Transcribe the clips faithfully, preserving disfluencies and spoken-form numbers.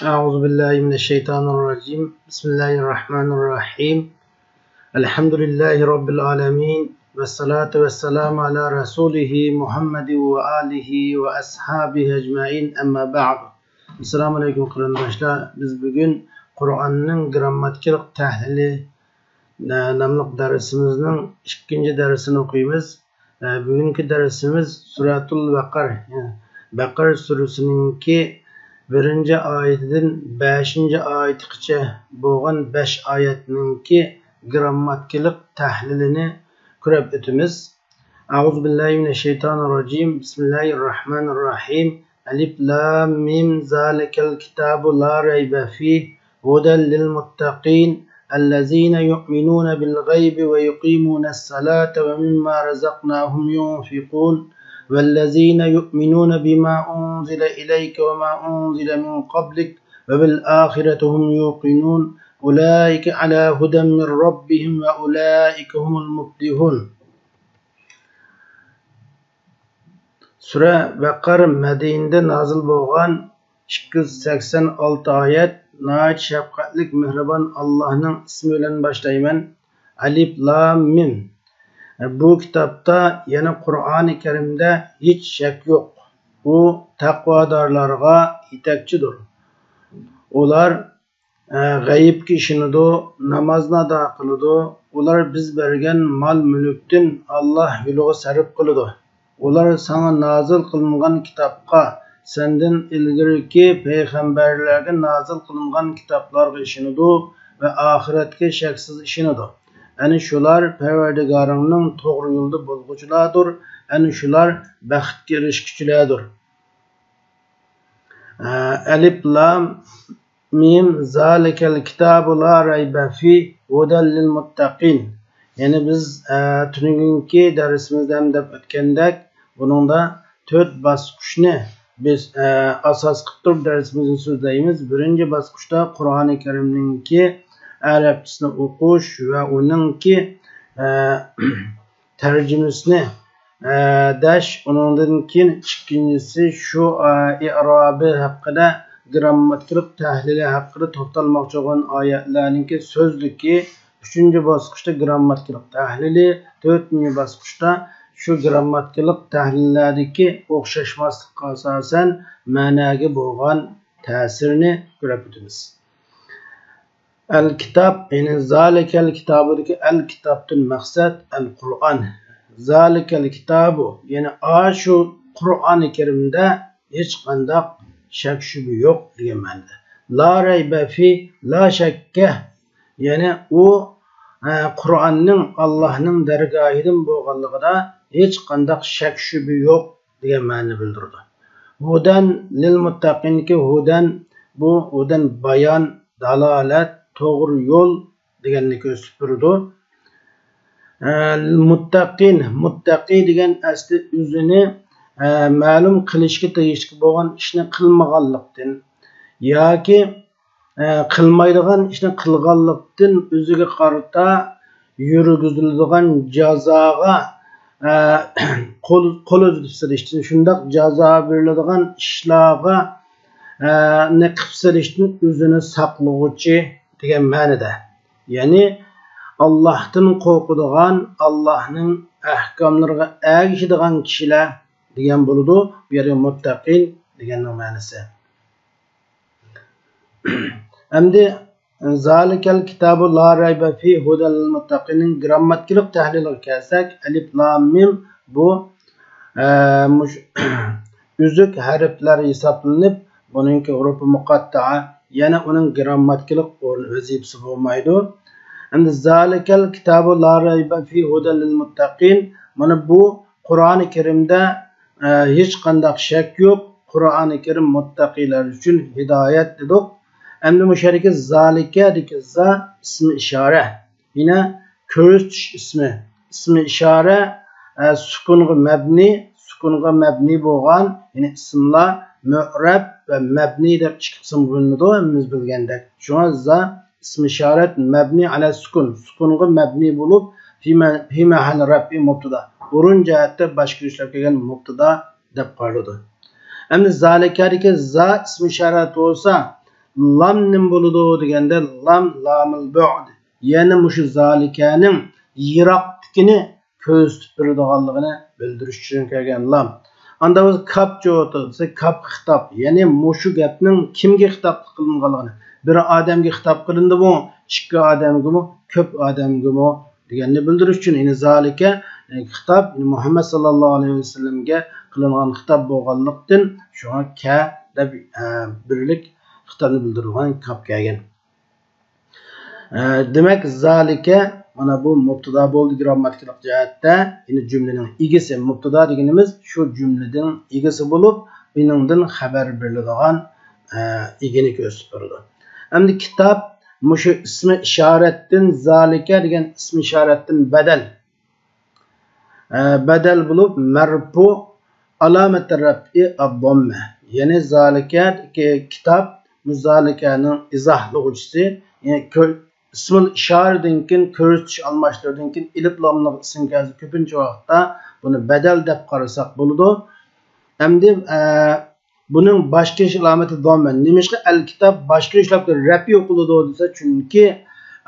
أعوذ بالله من الشيطان الرجيم. بسم الله الرحمن الرحيم. الحمد لله رب العالمين. والصلاة والسلام على رسوله محمد وآله وأصحابه أجمعين. أما بعد. ئەسسالامۇ ئەلەيكۇم قېرىنداشلار. بىز بۈگۈن قۇرئاننىڭ گىرامماتىكىلىق تەھلىلى ناملىق دەرسىمىزنىڭ ئىككىنچى دەرسىنى ئوقۇيمىز. بۈگۈنكى دەرسىمىز سۈرەتۇل بەقەر، يەنى بەقەر سۈرىسىنىڭكى بىرىنچى ئايىتىدىن بەشىنچى ئايىتىغىچە بولغان بەش ئايەتنىڭكى گىرامماتىكىلىق تەھلىلىنى كۆرۈپ ئۆتىمىز. أعوذ بالله من الشيطان الرجيم. بسم الله الرحمن الرحيم. ألف لام ميم. ذلك الكتاب لا ريب فيه. هدى للمتقين. الذين يؤمنون بالغيب ويقيمون الصلاة ومما رزقناهم ينفقون. والذين يؤمنون بما أنزل إليك وما أنزل من قبلك وبالآخرة هم يوقنون. أولئك على هدى من ربهم وأولئك هم المفلحون. سۈرە بەقەر مەدىنىدە نازىل بولغان، ئىككى يۈز سەكسەن ئالتە ئايەت. ناھايىتى شەپقەتلىك، مېھرىبان ئاللاھنىڭ ئىسمى بىلەن باشلايمەن. ئەلىف لام مىم. بۇ كىتابتا، يەنى قۇرئانى كەرىمدە ھېچ شەك يوق. ئۇ تەقۋادارلارغا يېتەكچىدۇر. ئۇلار غەيىبكە ئىشىنىدۇ، نامازنى ئادا قىلىدۇ. ئۇلار بىز بەرگەن مال-مۈلۈكتىن ئاللاھ يولىغا سەرپ قىلىدۇ. ئۇلار ساڭا نازىل قىلىنغان كىتابقا، سەندىن ئىلگىرىكى پەيغەمبەرلەرگە نازىل قىلىنغان كىتابلارغا ئىشىنىدۇ ۋە ئاخىرەتكە شەكسىز ئىشىنىدۇ. ئەنە شۇلار پەرۋەردىگارىڭنىڭ توغرا يولىدا بولغۇچىلاردۇر. ئەنە شۇلار بەختكە ئېرىشكۈچىلەردۇر. ئەلىف لام مىم. ذلك الكتاب لا ريب فيه هدى للمتقين. يەنى بىز، ئە، تۈنۈگۈنكى دەرسىمىزدە ھەم دەپ ئۆتكەندەك، بۇنىڭدا تۆت باسقۇچنى بىز، ئە، ئاساس قىلىپ تۇرۇپ دەرسىمىزنى سۆزلەيمىز. بىرىنچى باسقۇچتا قۇرئانى كەرىمنىڭكى ئەرەبچىسىنى ئوقۇش ۋە ئۇنىڭكى، ئە، تەرجىمىسىنى، ئە، دەش، ئۇنىڭدىن كېيىن ئىككىنچىسى شۇ، ئە، ئىئرابى ھەققىدە، گىرامماتىكىلىق تەھلىلى ھەققىدە توختالماقچى بولغان ئايەتلەرنىڭكى سۆزلۈكى، ئۈچىنچى باسقۇچتا گىرامماتىكىلىق تەھلىلى، تۆتىنچى باسقۇچتا شۇ گىرامماتىكىلىق تەھلىللەردىكى ئوخشاشماسلىققا ئاساسەن مەنەگە بولغان تەسىرىنى كۆرۈپ ئۆتىمىز. ئەل كىتاب، يەنى زالىكەل كىتابىدىكى ئەل كىتابتىن مەقسەت ئەل قۇرئان. زالىكەل كىتابۇ، يەنى ئاشۇ قۇرئانى كەرىمدە ھېچقانداق شەك شۈبھە يوق دېگەن مەنىدە. لا رەيبە فى، لا شەككە، يەنى ئۇ، ئە، قۇرئاننىڭ ئاللاھنىڭ دەرگاھىدىن بولغانلىقىدا ھېچقانداق شەك شۈبھە يوق دېگەن مەنىنى بىلدۈرىدۇ. ھۇدەن لىل مۇتتەقىندىكى ھۇدەن، بۇ ھۇدەن بايان، دالالەت، توغرا يول دېگەننى كۆرسىتىپ بېرىدۇ. ئە، مۇتتەقىن، مۇتتەقى دېگەن ئەسلى ئۆزىنى، ئە، مەلۇم قىلىشقا تېگىشلىك بولغان ئىشنى قىلمىغانلىقتىن ياكى، ئە، قىلمايدىغان ئىشنى قىلغانلىقتىن ئۆزىگە قارىتا يۈرگۈزۈلىدىغان جازاغا، ئە، قول، قول ئۈزۈپ سېلىشتىن، شۇنداق جازا بېرىلىدىغان ئىشلارغا، ئە، نى قىلىپ سېلىشتىن ئۆزىنى ساقلىغۇچى دېگەن مەنىدە. يەنى ئاللاھتىن قورقىدىغان، ئاللاھنىڭ ئەھكاملىرىغا ئەگىشىدىغان كىشىلەر دېگەن بولىدۇ. بۇ يەردە مۇتتەقىن دېگەننىڭ مەنىسى. ئەمدى زالىكەل كىتابۇ لا رەيبە فى ھۇدەل لىل مۇتتەقىننىڭ گىرامماتىكىلىق تەھلىلىگە كەلسەك، ئەلىپ لام مىم بۇ، ئە، مۇش-، ئۈزۈك ھەرپلەر ھېسابلىنىپ، بۇنىڭكى ھۇرۇپى مۇقەتتەئە، يەنى ئۇنىڭ گىرامماتىكىلىق ئورنى، ۋەزىپىسى بولمايدۇ. ئەمدى زالىكەل كىتابۇ لا رەيبە فى ھۇدەل لىل مۇتتەقىن، مانا بۇ قۇرئانى كەرىمدە، ئە، ھېچقانداق شەك يوق، قۇرئانى كەرىم مۇتتەقىلەر ئۈچۈن ھىدايەت دېدۇق. ئەمدى مۇشۇ يەردىكى زالىكەدىكى زا ئىسمى ئىشارە. يەنە كۆرسىتىش ئىسمى، ئىسمى ئىشارە، ئە، سۈكۇنغا مەبنى، سۈكۇنغا مەبنى بولغان، يەنى ئىسىملار مۇئرەب ۋە مەبنى دەپ ئىككى قىسىمغا بۆلۈنىدۇ، ھەممىمىز بىلگەندەك. شۇڭا زا ئىسمى ئىشارەت مەبنى ئەلە سۈكۇن، سۈكۇنغا مەبنى بولۇپ، فى مە-، فى مەھەللى رەفئى مۇبتىدا، ئورۇن جەھەتتە باشقا يۈزلەپ كەلگەن مۇبتىدا دەپ قارىلىدۇ. ئەمدى زالىكەدىكى زا ئىسمى ئىشارەت بولسا، لام نېمە بولىدۇ دېگەندە، لام لامۇل بۇئد، يەنى مۇشۇ زالىكەنىڭ يىراقلىقىنى كۆرسىتىپ بېرىدىغانلىقىنى بىلدۈرۈش ئۈچۈن كەلگەن لام. ئاندا بولسا كاپ جوتى دېسە، كاپ خىتاب، يەنى مۇشۇ گەپنىڭ كىمگە خىتاب قىلىنغانلىقىنى، بىر ئادەمگە خىتاب قىلىندىمۇ، ئىككى ئادەمگىمۇ، كۆپ ئادەمگىمۇ دېگەننى بىلدۈرۈش ئۈچۈن، يەنى زالىكە، يەنى خىتاب، يەنى مۇھەممەد ساللاللاھۇ ئەلەيھى ۋەسەللەمگە قىلىنغان خىتاب بولغانلىقتىن، شۇڭا كە دەپ، ئە، بىرلىك خىتابنى بىلدۈرىدىغان كاپ كەلگەن. ئە، دېمەك، زالىكە، مانا بۇ مۇبتىدا بولدى گىرامماتىكىلىق جەھەتتە، يەنى جۈملىنىڭ ئىگىسى. مۇبتىدا دېگىنىمىز شۇ جۈملىنىڭ ئىگىسى بولۇپ، ئۇنىڭدىن خەۋەر بېرىلىدىغان، ئە، ئىگىنى كۆرسىتىپ بېرىدۇ. ئەمدى كىتاب، مۇشۇ ئىسمى ئىشارەتتىن، زالىكە دېگەن ئىسمى ئىشارەتتىن بەدەل. ئە، بەدەل بولۇپ، مەرپۇ، ئالامەتى رەپئى ئەد-داممە. يەنى زالىكە كىتاب، بۇ زالىكەنىڭ ئىزاھلىغۇچىسى، يەنى كۆ-، ئىسمىل ئىشارىدىن كېيىن، كۆرسىتىش ئالماشتۇرۇشتىن كېيىن ئېلىپ لاملىق ئىسىم كەلسە، كۆپىنچە ۋاقىتتا بۇنى بەدەل دەپ قارىساق بولىدۇ. ئەمدى، ئە، بۇنىڭ باش كېلىش ئالامىتى داممە. نېمىشقا ئەل كىتاب باش كېلىش لەپزى رەپئى ئوقۇلىدۇ دېسە، چۈنكى،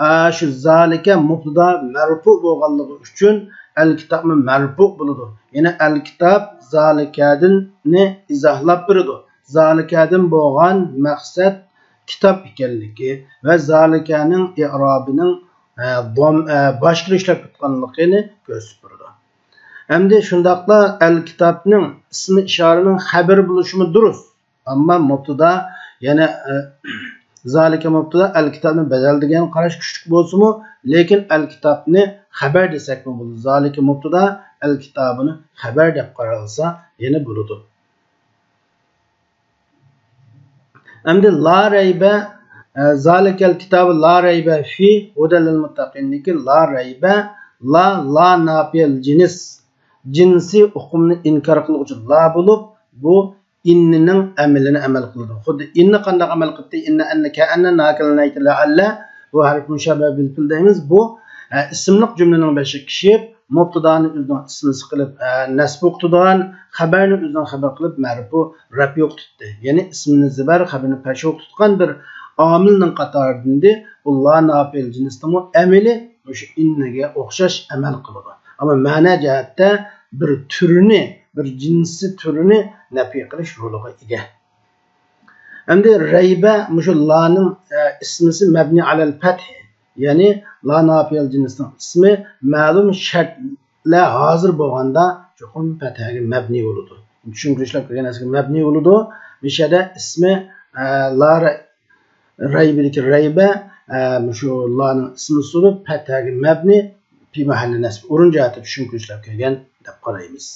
ئە، شۇ زالىكە مۇبتىدا مەرپۇ بولغانلىقى ئۈچۈن ئەل كىتابمۇ مەرپۇ بولىدۇ. يەنى ئەل كىتاب زالىكەدىننى ئىزاھلاپ بېرىدۇ. زالىكەدىن بولغان مەقسەت كىتاب ئىكەنلىكى ۋە زالىكەنىڭ ئىئرابىنىڭ، ئە، دام-، ئە، باش كېلىش لەپزى تۇتقانلىقىنى كۆرسىتىپ بېرىدۇ. ئەمدى شۇنداقلا ئەل كىتابنىڭ ئىسمى ئىشارىنىڭ خەبىرى بولۇشىمۇ دۇرۇس. ئەمما مۇبتىدا، يەنى، ئە، زالىكە مۇبتىدا، ئەل كىتابنى بەدەل دېگەن قاراش كۈچلۈك بولسىمۇ، لېكىن ئەل كىتابنى خەبەر دېسەكمۇ بولىدۇ. زالىكە مۇبتىدا، ئەل كىتابىنى خەبەر دەپ قارالسا يەنە بولىدۇ. ئەمدى لا رەيبە، ئە، زالىكەل كىتابۇ لا رەيبە فى ھۇدەل لىل مۇتتەقىندىكى لا رەيبە، لا، لا ناپىيەل جىنس، جىنسىي ئۇقۇمنى ئىنكار قىلغۇچى لا بولۇپ، بۇ ئىننىنىڭ ئەمىلىنى ئەمەل قىلىدۇ. خۇددى ئىننى قانداق ئەمەل قىلدى؟ ئىننە، ئەننە، كەئەننە، ناكىلە، نەيتە، لەئەللە. بۇ ھەرپ مۇشابەھە بىل پېئىل دەيمىز. بۇ، ئە، ئىسىملىق جۈملىنىڭ بېشىغا كىشىپ، مۇبتىدانى ئۆزىنىڭ ئىسمىسى قىلىپ، ئە، نەسب ئوقۇتىدىغان، خەبەرنى ئۆزىنىڭ خەبىرى قىلىپ، مەرپۇ، رەپئى ئوقۇتتى. يەنى ئىسمىنى زىبەر، خەبىرىنى پەشۋا ئوقۇتقان بىر ئامىلنىڭ قاتارىدىن ئىدى. بۇ لا ناپىل جىنسنىڭمۇ ئەمىلى مۇشۇ ئىننىگە ئوخشاش ئەمەل قىلىدۇ. ئەمما مەنە جەھەتتە بىر تۈرنى، بىر جىنسىي تۈرنى نەپى قىلىش رولىغا ئىگە. ئەمدى رەيبە مۇشۇ لانىڭ، ئە، ئىسمىسى مەبنى ئەلەل پەتھ. يەنى لا ناپىيەل جىنسنىڭ ئىسمى مەلۇم شەرتلەر ھازىر بولغاندا چوقۇم پەتھەگە مەبنى بولىدۇ. چۈشىنىپ كۆرۈشلەپ كەلگەن نەرسىگە مەبنى بولىدۇ. مۇشۇ يەردە ئىسمى، ئە، لا رە-، رەيبىدىكى رەيبە، ئە، مۇشۇ لانىڭ ئىسمى سولۇپ، پەتھەگە مەبنى، پى مەھەللى نەسب ئورۇن جەھەتتە چۈشىنىپ كۆرۈشلەپ كەلگەن دەپ قارايمىز.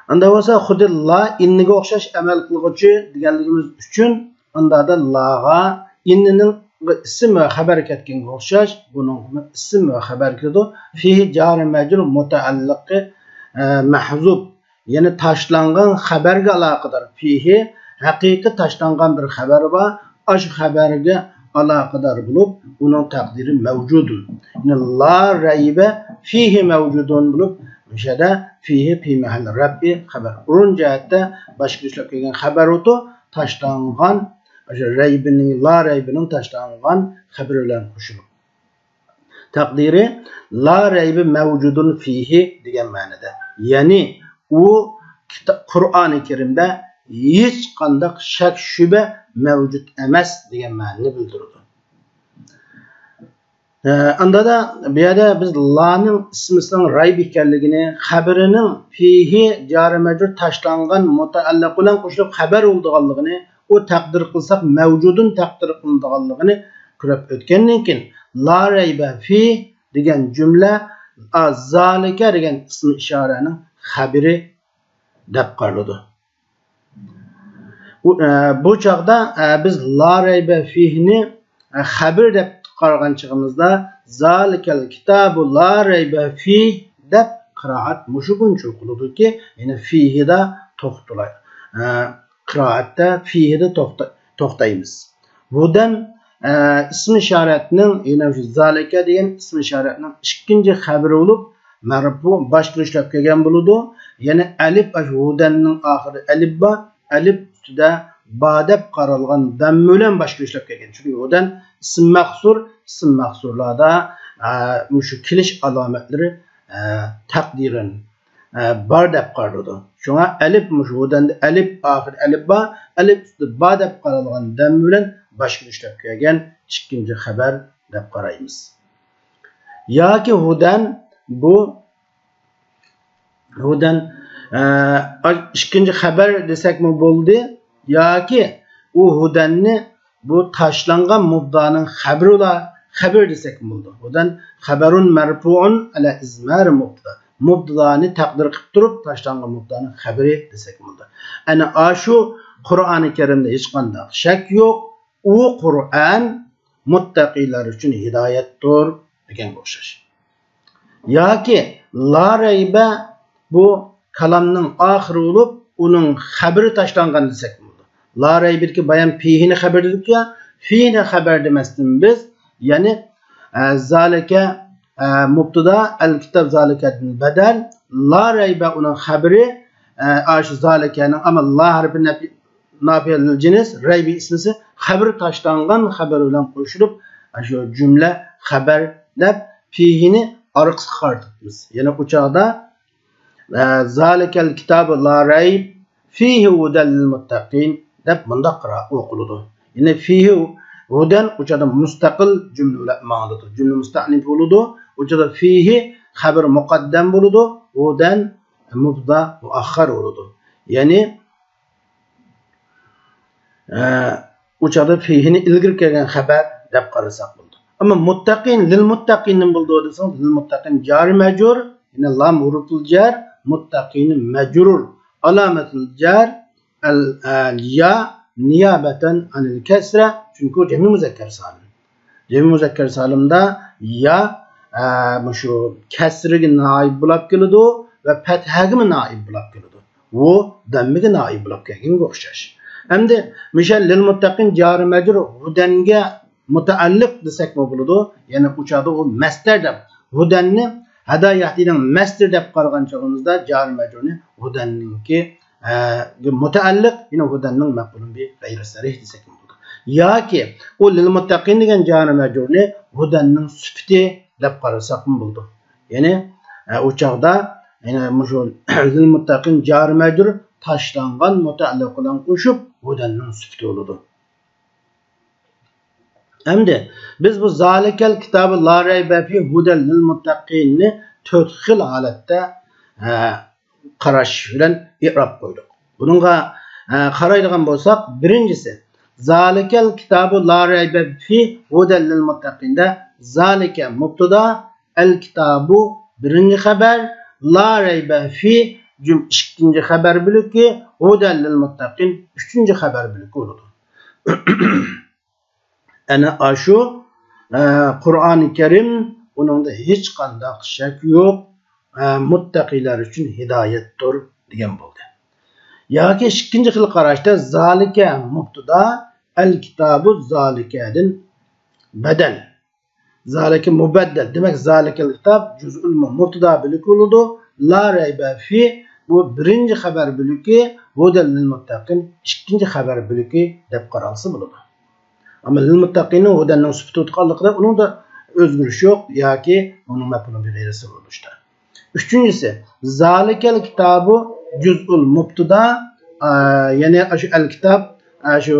ئاندا بولسا خۇددى لا ئىننىگە ئوخشاش ئەمەل قىلغۇچى دېگەنلىكىمىز ئۈچۈن، ئاندا لاغا ئىننىنىڭ ئىسىم ۋە خەبەر كەتكەنگە ئوخشاش، بۇنىڭ ئىسىم ۋە خەبەر كىرىدۇ. فىھى جارى مەجرۇر مۇتەئەللىقى، ئە، مەھزۇپ، يەنى تاشلانغان خەبەرگە ئالاقىدار. فىھى ھەقىقىي تاشلانغان بىر خەۋەر بار. ئاشۇ خەۋەرگە ئالاقىدار بولۇپ، ئۇنىڭ تەقدىرى مەۋجۇدۇن. يەنى لا رەيبە فىھى مەۋجۇدۇن بولۇپ، مۇشەدە فىھى پى مەھەللى رەپئى خەبەر. ئورۇن جەھەتتە باشقا ئىشلەپ كەلگەن خەۋەر ئوتۇ تاشلانغان، ئاشۇ رەيبىنىڭ، لا رەيبىنىڭ تاشلانغان خەۋىرى بىلەن قوشۇلۇپ. تەقدىرى لا رەيبە مەۋجۇدۇن فىھى دېگەن مەنىدە. يەنى ئۇ كىتا-، قۇرئانى كەرىمدە ھېچقانداق شەك شۈبە مەۋجۇت ئەمەس دېگەن مەنىنى بىلدۈرىدۇ. ئە، ئاندا بۇ يەردە بىز لانىڭ ئىسمىسىنىڭ رەيب ئىكەنلىكىنى، خەبىرىنىڭ فىھى جارى مەجرۇر تاشلانغان مۇتەئەللىق بىلەن قوشۇلۇپ خەۋەر بولىدىغانلىقىنى، ئۇ تەقدىر قىلساق مەۋجۇدۇن تەقدىر قىلىنىدىغانلىقىنى كۆرۈپ ئۆتكەندىن كېيىن، لا رەيبە فى دېگەن جۈملە، ئا، زالىكە دېگەن ئىسمى ئىشارەنىڭ خەبىرى دەپ قارىلىدۇ. بۇ، ئە، بۇ چاغدا، ئە، بىز لا رەيبە فىھنى، ئە، خەبىر دەپ قارىغان چېغىمىزدا، زالىكەل كىتابۇ لا رەيبە فىھ دەپ قىرائەت مۇشۇ بويىچە ئوقۇلىدۇكى، يەنى فىھىدا توختىلاي-، ئە، قىرائەتتە فىھىدا توختا-، توختايمىز. ھۇدەن، ئە، ئىسمى ئىشارەتنىڭ، يەنى شۇ زالىكە دېگەن ئىسمى ئىشارەتنىڭ ئىككىنچى خەۋىرى بولۇپ، مەرپۇ باشقا ئىشلەپ كەلگەن بولىدۇ. يەنى ئەلىپ، ئاشۇ ھۇدەننىڭ ئاخىرى ئەلىپ بار. ئەلىپ ئۈستىدە با دەپ قارالغان دەممە بىلەن باشقا ئىشلەپ كەلگەن. چۈنكى ھۇدەن ئىسىم مەھسۇر، ئىسىم مەھسۇرلاردا، ئە، مۇشۇ كېلىش ئالامەتلىرى، ئە، تەقدىرەن، ئە، بار دەپ قارىلىدۇ. شۇڭا ئەلىپ، مۇشۇ ھۇدەندە ئەلىپ، ئاخىرى ئەلىپ با، ئەلىپ ئۈستىدە با دەپ قارالغان دەممە بىلەن باشقا ئىشلەپ كەلگەن ئىككىنچى خەۋەر دەپ قارايمىز. ياكى ھۇدەن بۇ ھۇدەن، ئە، ئىككىنچى خەۋەر دېسەكمۇ بولدى. ياكى ئۇ ھۇدەننى بۇ تاشلانغان مۇبتىدانىڭ خەۋىرىلا، خەۋىرى دېسەكمۇ بولىدۇ. ھۇدەن خەۋەرۇن مەرفۇئۇن ئەلە ئىزمار مۇبتىدا. مۇبتىدانى تەقدىر قىلىپ تۇرۇپ تاشلانغان مۇبتىدانىڭ خەۋىرى دېسەكمۇ بولىدۇ. ئەنە ئاشۇ قۇرئانى كەرىمدە ھېچقانداق شەك يوق. ئۇ قۇرئان مۇتتەقىلەر ئۈچۈن ھىدايەتتۇر دېگەنگە ئوخشاش. ياكى لا رەيبە بۇ كالامنىڭ ئاخىرى بولۇپ، ئۇنىڭ خەبىرى تاشلانغان دېسەك بولىدۇ. لا رەيبىدىكى بايان فىھىنى خەبەر دېدۇق يا، فىھىنى خەبەر دېمەستىن بىز، يەنى، ئە، زالىكە، ئە، مۇبتىدا، ئەل كىتاب زالىكەدىن بەدەل، لا رەيبە ئۇنىڭ خەبىرى، ئە، ئاشۇ زالىكەنىڭ، ئەمما لا ھەرپى نەپى، نافىيە لىل جىنس، رەيبى ئىسمىسى خەبىرى تاشلانغان خەبەر بىلەن قوشۇلۇپ، ئاشۇ جۈملە خەبەر دەپ فىھىنى ئارقىسىغا قارىتىپمىز. يەنى ئۇ چاغدا، ئە، زالىكەل كىتابۇ لا رەيب فىھى ھۇدەل لىل مۇتتەقىن دەپ مۇنداق قارا-، ئوقۇلىدۇ. يەنى فىھى ھۇدەن ئۇ چاغدا مۇستەقىل جۈملە بولۇپ ماڭىدۇ. جۈملە مۇستەئنىپ بولىدۇ. ئۇ چاغدا فىھى خەبەر مۇقەددەم بولىدۇ. ھۇدەن مۇبتىدا مۇئەخخەر بولىدۇ. يەنى، ئە، ئۇ چاغدا فىھىنى ئىلگىرى كەلگەن خەبەر دەپ قارىساق بولىدۇ. ئەمما مۇتتەقىن، لىل مۇتتەقىن نېمە بولىدۇ دېسىڭىز، لىل مۇتتەقىن جارى مەجرۇر، يەنى لام ھۇرۇپۇل جەر، مۇتتەقىن مەجرۇر، ئالامەتۇل جەر، ئەل، ئە، يا، نىيابەتەن ئەنىل كەسرە، چۈنكى ئۇ جەمئىي مۇزەككەر سالىم. جەمئىي مۇزەككەر سالىمدا يا، ئە، مۇشۇ كەسرىگە نائىب بولاپ كېلىدۇ ۋە پەتھەگىمۇ نائىب بولاپ كېلىدۇ. ۋۇ دەممىگە نائىب بولاپ كەلگەنگە ئوخشاش. ئەمدى مۇشۇ لىل مۇتتەقىن جارى مەجرۇر ھۇدەنگە مۇتەئەللىق دېسەكمۇ بولىدۇ. يەنى ئۇ چاغدا ئۇ مەستەر دەپ، ھۇدەننى ھەدا يەھدىنىڭ مەستىرى دەپ قارىغان چېغىمىزدا جارى مەجرۇرنى ھۇدەننىڭكى، ئە، مۇتەئەللىق، يەنى ھۇدەننىڭ مەپئۇلۇن بى غەيرى سەرىھ دېسەكمۇ بولىدۇ. ياكى ئۇ لىل مۇتتەقىن دېگەن جارى مەجرۇرنى ھۇدەننىڭ سۈپىتى دەپ قارىساقمۇ بولىدۇ. يەنى، ئە، ئۇ چاغدا، يەنى مۇشۇ لىل مۇتتەقىن جارى مەجرۇر تاشلانغان مۇتەئەللىق بىلەن قوشۇپ ھۇدەننىڭ سۈپىتى بولىدۇ. ئەمدى بىز بۇ زالىكەل كىتابى لا رەيبە فى ھۇدەل لىل مۇتتەقىننى تۆت خىل ھالەتتە، ئە، قاراش بىلەن ئېراب قويدۇق. بۇنىڭغا، ئە، قارايدىغان بولساق، بىرىنچىسى، زالىكەل كىتابى لا رەيبە فى ھۇدەل لىل مۇتتەقىندە زالىكە مۇبتىدا، ئەل كىتابۇ بىرىنچى خەۋەر، لا رەيبە فى جۈم-، ئىككىنچى خەۋەر بۆلىكى، ھۇدەل لىل مۇتتەقىن ئۈچىنچى خەۋەر بۆلىكى بولىدۇ. ئەنە ئاشۇ، ئە، قۇرئانى كەرىم، ئۇنىڭدا ھېچقانداق شەك يوق، ئە، مۇتتەقىلەر ئۈچۈن ھىدايەتتۇر دېگەن بولدى. ياكى ئىككىنچى خىل قاراشتا زالىكە مۇبتىدا، ئەل كىتابۇ زالىكەدىن بەدەل. زالىكە مۇبەددەل. دېمەك، زالىكەل كىتاب جۈزئۇل مۇ-، مۇبتىدا بۆلىكى بولىدۇ. لا رەيبە فى بۇ بىرىنچى خەۋەر بۆلىكى، ھۇدەل لىل مۇتتەقىن ئىككىنچى خەۋەر بۆلىكى دەپ قارالسا بولىدۇ. ئەمما لىل مۇتتەقىننىڭ ھۇدەننىڭ سۈپىتى تۇتقانلىقىدا ئۇنىڭدا ئۆزگىرىش يوق ياكى ئۇنىڭ مەپئۇلى بىغەيرىسى بولۇشتا. ئۈچىنچىسى، زالىكەل كىتابۇ جۈزئۇل مۇبتىدا، ئا، يەنى ئاشۇ ئەل كىتاب، ئاشۇ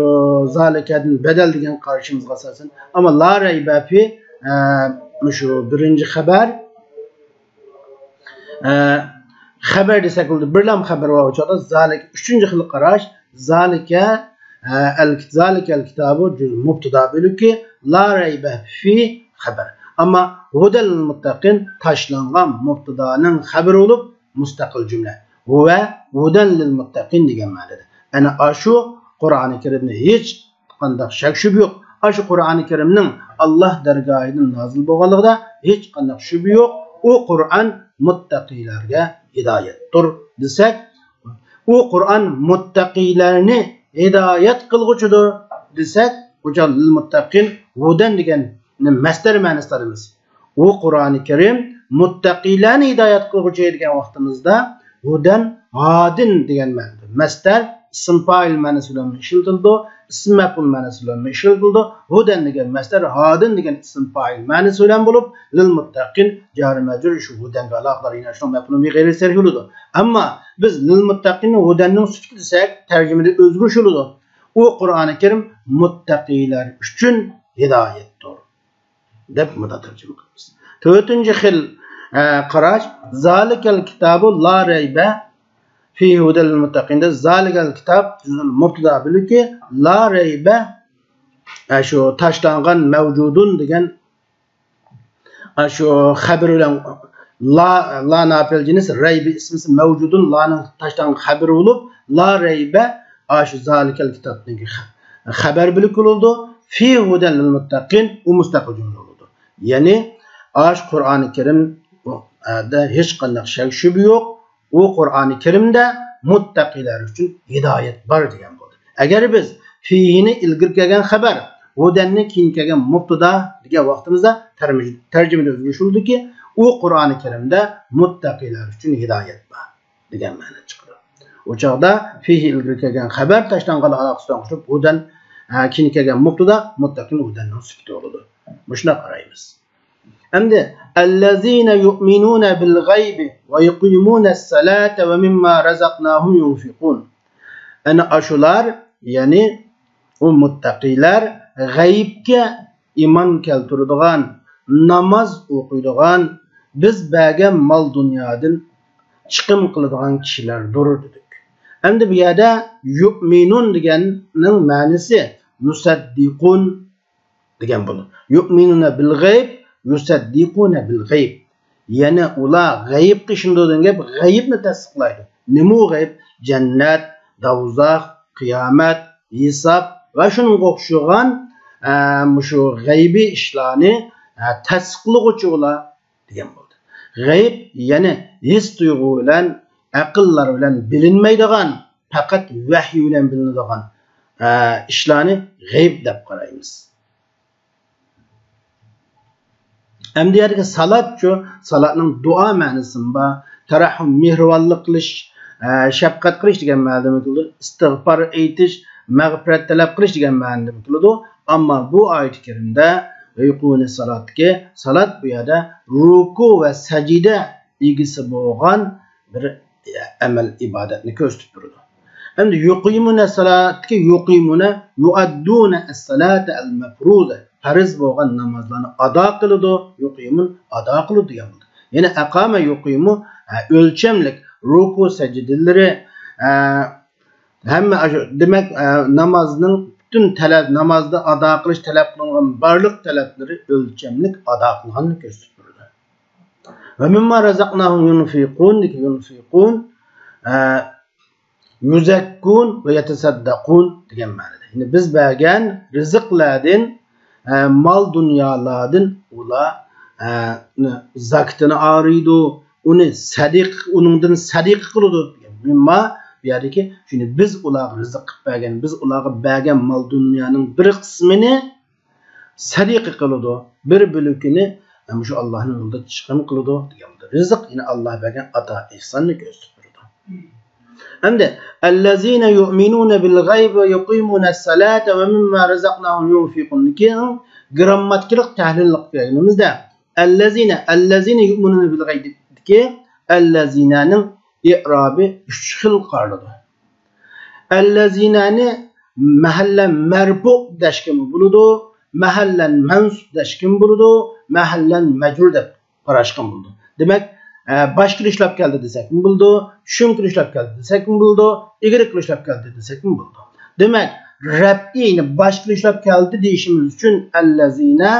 زالىكەدىن بەدەل دېگەن قارىشىمىزغا ئاساسەن. ئەمما لا رەيبە فى، ئا، مۇشۇ بىرىنچى خەۋەر، ئە، خەۋەر دېسەك بولىدۇ. بىرلام خەۋەر بار ئۇ چاغدا. زالىكە، ئۈچىنچى خىل قاراش. زالىكە، ئە، ئەل-، زالىكەل كىتابۇ جۈز-، مۇبتىدا بۆلىكى، لا رەيبە فى خەۋەر. ئەمما ھۇدەل لىل مۇتتەقىن تاشلانغان مۇبتىدانىڭ خەۋىرى بولۇپ، مۇستەقىل جۈملە. ۋە ھۇدەل لىل مۇتتەقىن دېگەن مەنىدە. ئەنە ئاشۇ قۇرئانى كەرىمدە ھېچ قانداق شەك-شۈبھە يوق. ئاشۇ قۇرئانى كەرىمنىڭ ئاللا دەرگاھىدىن نازىل بولغانلىقىدا ھېچقانداق شۈبھە يوق. ئۇ قۇرئان مۇتتەقىلەرگە ھىدايەتتۇر دېسەك، ئۇ قۇرئان مۇتتەقىلەرنى ھىدايەت قىلغۇچىدۇر دېسەك، ئۇ چاغ لىل مۇتتەقىن ھۇدەن دېگەن مەستەر مەنىسى ئالىمىز. ئۇ قۇرئانى كەرىم مۇتتەقىلەرنى ھىدايەت قىلغۇچى دېگەن ۋاقتىمىزدا ھۇدەن ھادىن دېگەن مەنىدە. مەستەر ئىسىم پائىل مەنىسى بىلەنمۇ ئىشلىتىلىدۇ، ئىسىم مەپئۇل مەنىسى بىلەنمۇ ئىشلىتىلىدۇ. ھۇدەن دېگەن مەسدەر ھادىن دېگەن ئىسىم پائىل مەنىسى بىلەن بولۇپ، لىل مۇتتەقىن جارى مەجرۇر شۇ ھۇدەنگە ئالاقىدار، يەنە شۇنىڭ مەپئۇلى بىغەيرى سەرف بولىدۇ. ئەمما بىز لىل مۇتتەقىننى ھۇدەننىڭ سۈپىتى دېسەك، تەرجىمىدە ئۆزگىرىش بولىدۇ. ئۇ قۇرئانى كەرىم مۇتتەقىلەر ئۈچۈن ھىدايەتتۇر دەپ مۇنداق تەرجىمە قىلىمىز. تۆتىنچى خىل، ئە، قاراش، زالىكەل كىتابۇ لا رەيبە فىھى ھۇدەل لىل مۇتتەقىن دە، زالىكەل كىتاب، مۇبتىدا بۆلىكى، لا رەيبە، ئە، شۇ تاشلانغان، مەۋجۇدۇن دېگەن، ئە، شۇ خەبىرى بىلەن، لا، لا ناپىل جىنس، رەيبە ئىسمىسى، مەۋجۇدۇن، لانىڭ تاشلانغان خەبىرى بولۇپ، لا رەيبە، ئاشۇ زالىكەل كىتابنىڭ خە-، خەبەر بۆلىكى بولىدۇ. فىھى ھۇدەل لىل مۇتتەقىن، ئۇ مۇستەقىل جۈملە بولىدۇ. يەنى، ئاش قۇرئانى كەرىم، ئۇ، ئە، دە ھېچقانداق شەك شۈبھە يوق. ئۇ قۇرئانى كەرىمدە مۇتتەقىلەر ئۈچۈن ھىدايەت بار دېگەن بولدى. ئەگەر بىز فىھىنى ئىلگىرى كەلگەن خەبەر، ھۇدەننى كېيىن كەلگەن مۇبتىدا دېگەن ۋاقتىمىزدا تەرمىج-، تەرجىمىدە ئۆزگىرىش بولىدۇكى، ئۇ قۇرئانى كەرىمدە مۇتتەقىلەر ئۈچۈن ھىدايەت بار دېگەن مەنە چىقىدۇ. ئۇ چاغدا فىھى ئىلگىرى كەلگەن خەبەر تاشلانغانلار ئالاقىسى بىلەن قوشۇلۇپ، ھۇدەن، ئە، كېيىن كەلگەن مۇبتىدا مۇتتەقىل ھۇدەننىڭ سۈپىتى بولىدۇ. مۇشۇنداق قارايمىز. ئەمدى، ئەللەزىنە يۇئمىنۇنە بىل غەيبى ۋە يۇقىمۇنە سەلاتە ۋە مىمما رەزەقناھۇم يۇنفىقۇن. ئەنە ئاشۇلار، يەنى ئۇ مۇتتەقىلەر غەيىبكە ئىمان كەلتۈرىدىغان، ناماز ئوقۇيدىغان، بىز بەرگەن مال دۇنيادىن چىقىم قىلىدىغان كىشىلەردۇر دېدۇق. ئەمدى بۇ يەردە يۇئمىنۇن دېگەننىڭ مەنىسى يۇسەددىقۇن دېگەن بولىدۇ. يۇئمىنۇنە بىل غەيب، يۇسەددىقۇنە بىل غەيب. يەنى ئۇلار غەيىبقا ئىشىنىدۇ دېگەن گەپ، غەيىبنى تەستىقلايدۇ. نېمە ئۇ غەيب؟ جەننەت، دوزاخ، قىيامەت، ھېساب ۋە شۇنىڭغا ئوخشىغان، ئە، مۇشۇ غەيبىي ئىشلارنى، ئە، تەستىقلىغۇچى ئۇلار دېگەن بولدى. غەيب، يەنى ھېس تۇيغۇ بىلەن، ئەقىللار بىلەن بىلىنمەيدىغان، پەقەت ۋەھىي بىلەن بىلىنىدىغان، ئە، ئىشلارنى غەيب دەپ قارايمىز. ئەمدى يەردىكى سالاتچۇ، سالاتنىڭ دۇئا مەنىسىمۇ بار. تەرەھھۇم، مېھرىبانلىق قىلىش، ئە، شەپقەت قىلىش دېگەن مەنىدىمۇ كېلىدۇ. ئىستىغپار ئېيتىش، مەغپىرەت تەلەپ قىلىش دېگەن مەنىدىمۇ كېلىدۇ. ئەمما بۇ ئايىتى كەرىمدە يۇقىمۇنە سالاتتىكى سالات بۇ يەردە رۇكۇ ۋە سەجدە ئىگىسى بولغان بىر ئەمەل ئىبادەتنى كۆرسىتىپ تۇرىدۇ. ئەمدى يۇقىمۇنە سالاتتىكى يۇقىمۇنە يۇئەددۇنە ئەسسالاتە ئەل مەپرۇزە، پەرز بولغان نامازلارنى ئادا قىلىدۇ، يۇقىمۇن ئادا قىلىدۇ دېگەن بولىدۇ. يەنى ئەقامە يۇقىمۇ، ھە، ئۆلچەملىك رۇكۇ سەجدىلىرى، ھە، ھەممە ئاشۇ، دېمەك، ئە، نامازنىڭ پۈتۈن تەلەپ، نامازدا ئادا قىلىش تەلەپ قىلىنغان بارلىق تەلەپلىرى ئۆلچەملىك ئادا قىلغاننى كۆرسىتىپ تۇرىدۇ. ۋە مىمما رەزەقناھۇم يۇنفىقۇن دېگەن يۇنفىقۇن، ئە، يۇزەككۇن ۋە يەتەسەددەقۇن دېگەن مەنىدە. يەنى بىز بەرگەن رىزىقلاردىن، ئە، مال دۇنيالاردىن ئۇلار، ئە، زاكىتىنى ئايرىيدۇ، ئۇنى سەدىقە، ئۇنىڭدىن سەدىقە قىلىدۇ. مىمما بۇ يەردىكى، شۇنى بىز ئۇلارغا رىزىق قىلىپ بەرگەن، بىز ئۇلارغا بەرگەن مال دۇنيانىڭ بىر قىسمىنى سەدىقە قىلىدۇ، بىر بۆلىكىنى مۇشۇ ئاللاھنىڭ يولىدا چىقىم قىلىدۇ دېگەن بولدى. رىزىق، يەنى ئاللا بەرگەن ئاتا، ئېھساننى كۆرسىتىپ تۇرىدۇ. ئەمدى، ئەللەزىنە يۇئمىنۇنە بىل غەيبى ۋە يۇقىمۇنە سەلاتە ۋە مىمما رەزەقناھۇم يۇنفىقۇن. كېيىن گىرامماتىكىلىق تەھلىلنى قىلىپ كەلگىنىمىزدە، ئەللەزىنە، ئەللەزىنە يۇئمىنۇنە بىل غەيبىدىكى ئەللەزىنەنىڭ ئىئرابى ئۈچ خىل قارىلىدۇ. ئەللەزىنەنى مەھەللەن مەرپۇ دەشكىمۇ بولىدۇ، مەھەللەن مەنسۇب دەشكىمۇ بولىدۇ، مەھەللەن مەجرۇر دەپ قاراشقىمۇ بولىدۇ. دېمەك، ئە، باشقىلا ئىشلەپ كەلدى دېسەكمۇ بولىدۇ، چۈشۈمكىلا ئىشلەپ كەلدى دېسەكمۇ بولىدۇ، ئىگىلىكلا ئىشلەپ كەلدى دېسەكمۇ بولىدۇ. دېمەك، رەپئىنى باشقىلا ئىشلەپ كەلدى دېيىشىمىز ئۈچۈن ئەللەزىنە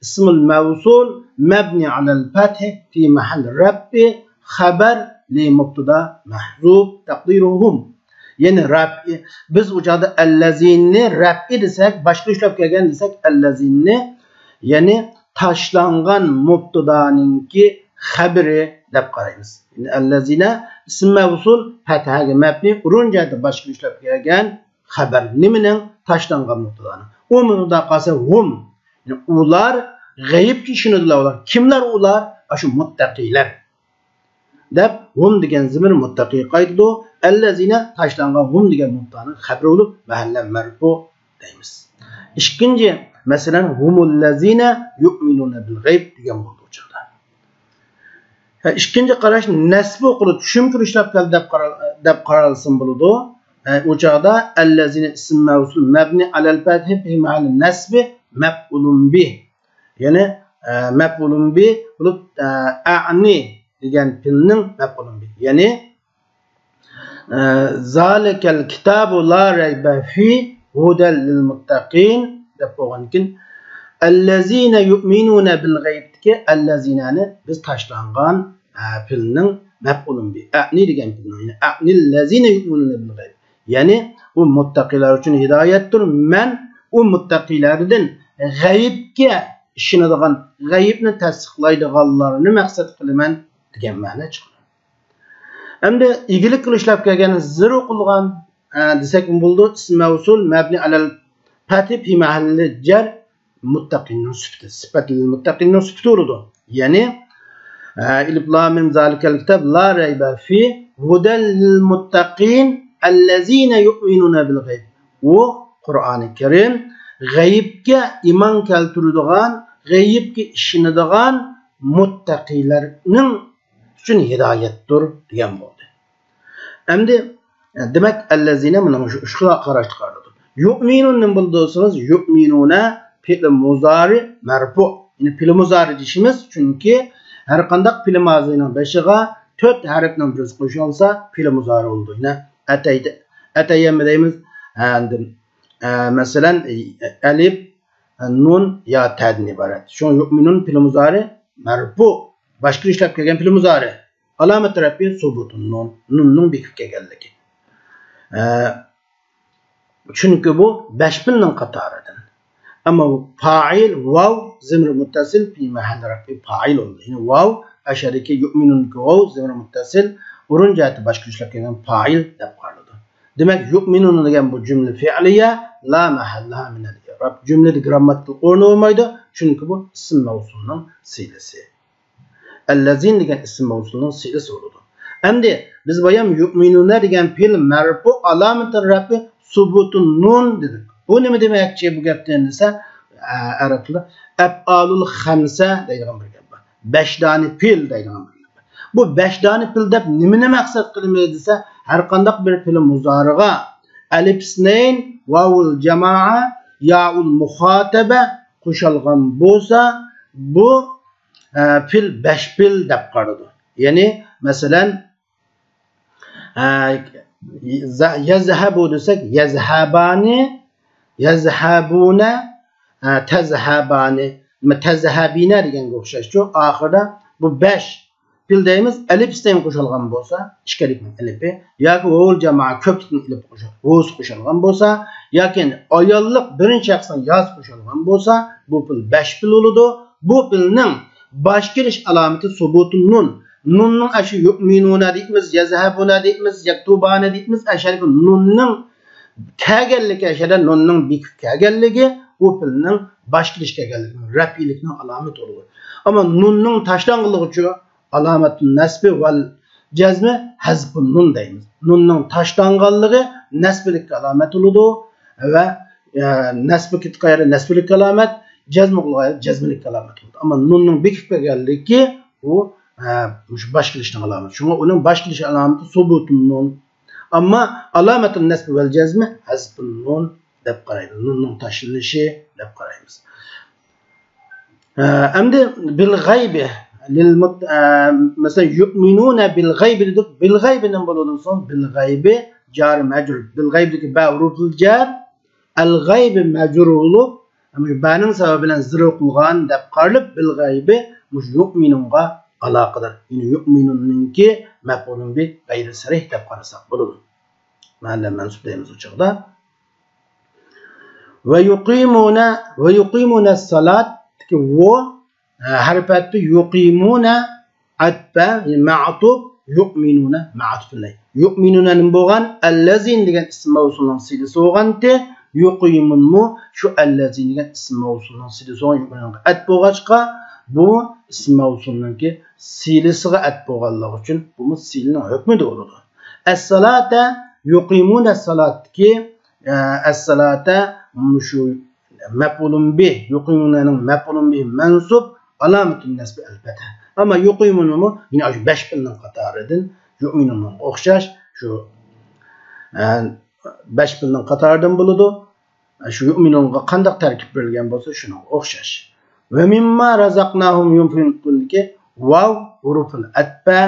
ئىسمۇل مەۋسۇل مەبنى ئەلەل فەتھى فى مەھەل رەپئى خەبەر لى مۇبتىدا مەھزۇپ تەقدىرۇھۇم. يەنى رەپئى، بىز ئۇ چاغدا ئەللەزىننى رەپئى دېسەك، باشقىلا ئىشلەپ كەلگەن دېسەك، ئەللەزىننى، يەنى تاشلانغان مۇبتىدانىڭكى خەبىرى دەپ قارايمىز. يەنى ئەللەزىنە ئىسم مەۋسۇل، پەتھەگە مەبنى، ئورۇن جەھەتتە باشقىلا ئىشلەپ كەلگەن خەبەر. نېمىنىڭ؟ تاشلانغان مۇبتىدانىڭ. ئۇ مۇبتىدا قالسا ھۇم. يەنى ئۇلار غەيىبكە ئىشىنىدىلا ئۇلار. كىملەر ئۇلار؟ ئاشۇ مۇتتەقىلەر. دەپ، ھۇم دېگەن زىمىر مۇتتەقىغا قايتىدۇ. ئەللەزىنە تاشلانغان ھۇم دېگەن مۇبتانىڭ خەبىرى بولۇپ، مەھەللە مەرفۇ دەيمىز. ئىككىنچى، مەسىلەن، ھۇمۇللەزىنە يۇئمىنۇنە بىل غەيب دېگەن بولدى ئۇ چاغدا. ھە، ئىككىنچى قاراش نەسبى ئوقۇلۇپ چۈشۈم كىرىشلەپ كەلدى دەپ قارا-، دەپ قارالسىمۇ بولىدۇ. ھە، ئۇ چاغدا ئەللەزىنە ئىسىم مەۋسۇل مەبنى ئەلەل پەتھى فى مەھەللى نەسبى مەپئۇلۇن بىھ. يەنى، ئە، مەپئۇلۇن بىھ بولۇپ، ئە، ئەنى دېگەن پېئىلنىڭ مەپئۇلۇن بىھ. يەنى، ئە، زالىكەل كىتابۇ لا رەيبە فى ھۇدەل لىل مۇتتەقىن دەپ بولغاندىن كېيىن، ئەللەزىنە يۇئمىنۇنە بىل غەيبتىكى ئەللەزىنەنى بىز تاشلانغان، ئە، پېئىلنىڭ مەپئۇلۇن بىھ. ئەنى دېگەن پېئىلنىڭ، يەنى ئەنىللەزىنە يۇئمىنۇنە بىل غەيب. يەنى ئۇ مۇتتەقىلەر ئۈچۈن ھىدايەتتۇر. مەن ئۇ مۇتتەقىلەردىن غەيىبكە ئىشىنىدىغان، غەيىبنى تەستىقلايدىغانلارنى مەقسەت قىلىمەن دېگەن مەنە چىقىدۇ. ئەمدى ئىگىلىك قىلىشلاپ كەلگەن زىر ئوقۇلغان، ئە، دېسەكمۇ بولىدۇ. ئىسم مەۋسۇل مەبنى ئەلەل پەتھى فى مەھەللى جەر مۇتتەقىننىڭ سۈپىتى، سىپەتلىل مۇتتەقىننىڭ سۈپىتى بولىدۇ. يەنى، ئە، ئەلىف لام مىم زالىكەل كىتاب لا رەيبە فى ھۇدەل لىل مۇتتەقىن ئەللەزىنە يۇئمىنۇنە بىل غەيب. ئۇ قۇرئانى كەرىم غەيىبكە ئىمان كەلتۈرىدىغان، غەيىبكە ئىشىنىدىغان مۇتتەقىلەرنىڭ ئۈچۈن ھىدايەتتۇر دېگەن بولدى. ئەمدى، دېمەك، ئەللەزىنە مۇنىڭ شۇ، شۇ قاراشتا قارىلىدۇ. يۇئمىنۇن نېمە بولىدۇ دېسىڭىز، يۇئمىنۇنە پېئىل مۇزارى مەرپۇ. يەنى پېئىل مۇزارى دېيىشىمىز، چۈنكى ھەر قانداق پېئىل مازىنىڭ بېشىغا تۆت ھەرپنىڭ بىرسى قوشۇلسا، پېئىل مۇزارى بولىدۇ. يەنى ئەتەيدە، ئەتەيەممە دەيمىز. ئاندىن، ئە، مەسىلەن، ئەلىپ، نۇن يا تەدىن ئىبارەت. شۇڭا يۇئمىنۇن پېئىل مۇزارى مەرپۇ. باشقا ئىشلەپ كەلگەن پېئىل مۇزارى. ئالامەت رەپئى سۇبۇتۇن نۇن. نۇننىڭ بېكىپ كەلگەنلىكى. ئە، چۈنكى بۇ بەش پېئىلنىڭ قاتارىدىن. ئەمما پائىل ۋاۋ زىمىر مۇتتەسىل پى مەھەللى رەپئى پائىل بولىدۇ. يەنى ۋاۋ ئەشەدىكى يۇئمىنۇندىكى ۋاۋ زىمىر مۇتتەسىل ئورۇن جەھەتتە باشقا ئىشلەپ كەلگەن پائىل دەپ قارىلىدۇ. دېمەك، يۇئمىنۇن دېگەن بۇ جۈملە فېئلىيە لا مەھەللىھا مىنەل ئىئراب. جۈملىدە گىرامماتىكىلىق ئورنى بولمايدۇ، چۈنكى بۇ ئىسىم مەۋسۇلنىڭ سىلىسى. ئەللەزىن دېگەن ئىسىم مەۋسۇلنىڭ سىلىسى بولىدۇ. ئەمدى بىز بايام يۇئمىنۇنە دېگەن پېئىل مەرپۇ ئالامىتى رەپئى سۇبۇتۇن نۇن دېدۇق. بۇ نېمە دېمەكچى بۇ گەپتىن دېسە، ئە، ئەرەب تىلىدا ئەپئالۇل خەمسە دەيدىغان بىر گەپ بار. بەش دانە پېئىل دەيدىغان بىر گەپ بار. بۇ بەش دانە پېئىل دەپ نېمىنى مەقسەت قىلىمىز دېسە، ھەر قانداق بىر پېئىل مۇزارىغا ئەلىپ ئىسنەين، ۋاۋۇل جامائە، يائۇل مۇخاتەبە قوشالغان بولسا، بۇ، ئە، پېئىل بەش پېئىل دەپ قارىلىدۇ. يەنى، مەسىلەن، ئە، زە-، يەزھەبۇ دېسەك، يەزھەبانى، يەزھەبۇنە، ئە، تەزھەبانى، تەزھەبىنە دېگەنگە ئوخشاشچۇ. ئاخىرىدا بۇ بەش پېئىل دەيمىز، ئەلىپ ئىستەيىن قوشۇلغان بولسا، ئىككى ئەلىپنىڭ ئەلىپى ياكى ۋاۋۇل جامائە كۆپلۈكنىڭ ئەلىپى قوشۇل-، ۋاۋسى قوشۇلغان بولسا، ياكى ئاياللىق بىرىنچى شەخسنىڭ ياسى قوشۇلغان بولسا، بۇ پېئىل بەش پېئىل بولىدۇ. بۇ پېئىلنىڭ باش كېلىش ئالامىتى سۇبۇتۇن نۇن. نۇننىڭ ئاشۇ يۇئمىنۇنە دەيمىز، يەزھەبۇنە دەيمىز، يەكتۇبانە دەيمىز، ئەشەدىكى نۇننىڭ كەلگەنلىكى، ئەشەدە نۇننىڭ بېكىپ كەلگەنلىكى بۇ پېئىلنىڭ باش كېلىش كەلگەنلىكى، رەپئىيلىكنىڭ ئالامىتى بولىدۇ. ئەمما نۇننىڭ تاشلانغانلىقى ئۈچۈن ئالامەتۇن نەسبى ۋەل جەزمى ھەزفۇن نۇن دەيمىز. نۇننىڭ تاشلانغانلىقى نەسبىلىككە ئالامەت بولىدۇ ۋە، ئە، نەسبى قايرى نەسبىلىككە ئالامەت، جەزمى قىلغان جەزمىلىككە ئالامەت بولىدۇ. ئەمما نۇننىڭ بېكىپ كەلگەنلىكى بۇ، ئە، مۇشۇ باش كېلىشنىڭ ئالامىتى. شۇڭا ئۇنىڭ باش كېلىش ئالامىتى سۇبۇتۇن نۇن. ئەمما ئالامەتۇن نەسبى ۋەل جەزمى ھەزفۇن نۇن دەپ قارايمىز. نۇننىڭ تاشلىنىشى دەپ قارايمىز. ئە، ئەمدى بىل غەيبى لىل مۇت-، ئە، مەسىلەن، يۇئمىنۇنە بىل غەيبى دېدۇق. بىل غەيبى نېمە بولىدۇ دېسىڭىز، بىل غەيبى جارى مەجرۇر. بىل غەيبىدىكى بە ھۇرۇپۇل جەر، ئەل غەيبى مەجرۇر بولۇپ، مۇشۇ بەنىڭ سەۋەبى بىلەن زىر ئوقۇلغان دەپ قارىلىپ، بىل غەيبى مۇشۇ يۇئمىنۇنغا ئالاقىدار. يەنى يۇئمىنۇننىڭكى مەپئۇلۇن بى غەيرى سەرىھ دەپ قارىساق بولىدۇ. مەھەللە مەنسۇب دەيمىز ئۇ چاغدا. ۋە يۇقىمۇنە، ۋە يۇقىمۇنە سالاتتىكى ۋۇ، ئە، ھەرپەتتە يۇقىمۇنە ئەتپە، يەنى مەئتۇپ، يۇئمىنۇنە مەئتۇپۇن ئەلەيھ. يۇئمىنۇنە نېمە بولغان؟ ئەللەزىن دېگەن ئىسىم مەۋسۇلنىڭ سىلىسى بولغانتى. يۇقىمۇنمۇ شۇ ئەللەزىن دېگەن ئىسىم مەۋسۇلنىڭ سىلىسى بولغان يۇقىمۇنغا ئەتپ بولغاچقا، بۇ ئىسمى مەۋسۇلنىڭكى سىلىسىغا ئەتپ بولغانلىقى ئۈچۈن بۇمۇ سىلىنىڭ ھۆكمىدە بولىدۇ. ئەسسالاتا يۇقىمۇنە سالاتتىكى، ئە، ئەسسالاتا مۇشۇ مەپئۇلۇن بىھ، يۇقىمۇنەنىڭ مەپئۇلۇن بىھ مەنسۇب، ئالامەتۇن نەسبى ئەلپەتھە. ئەمما يۇقىمۇنىمۇ يەنە شۇ بەش پېئىلنىڭ قاتارىدىن، يۇئمىنۇنىڭغا ئوخشاش، شۇ، ئە، بەش پېئىلنىڭ قاتارىدىن بولىدۇ. شۇ يۇئمىنۇنغا قانداق تەركىب بېرىلگەن بولسا، شۇنىڭغا ئوخشاش. ۋە مىمما رازاقناھۇم يۇنفىقۇندىكى ۋاۋ ھۇرۇفۇل ئەتپە،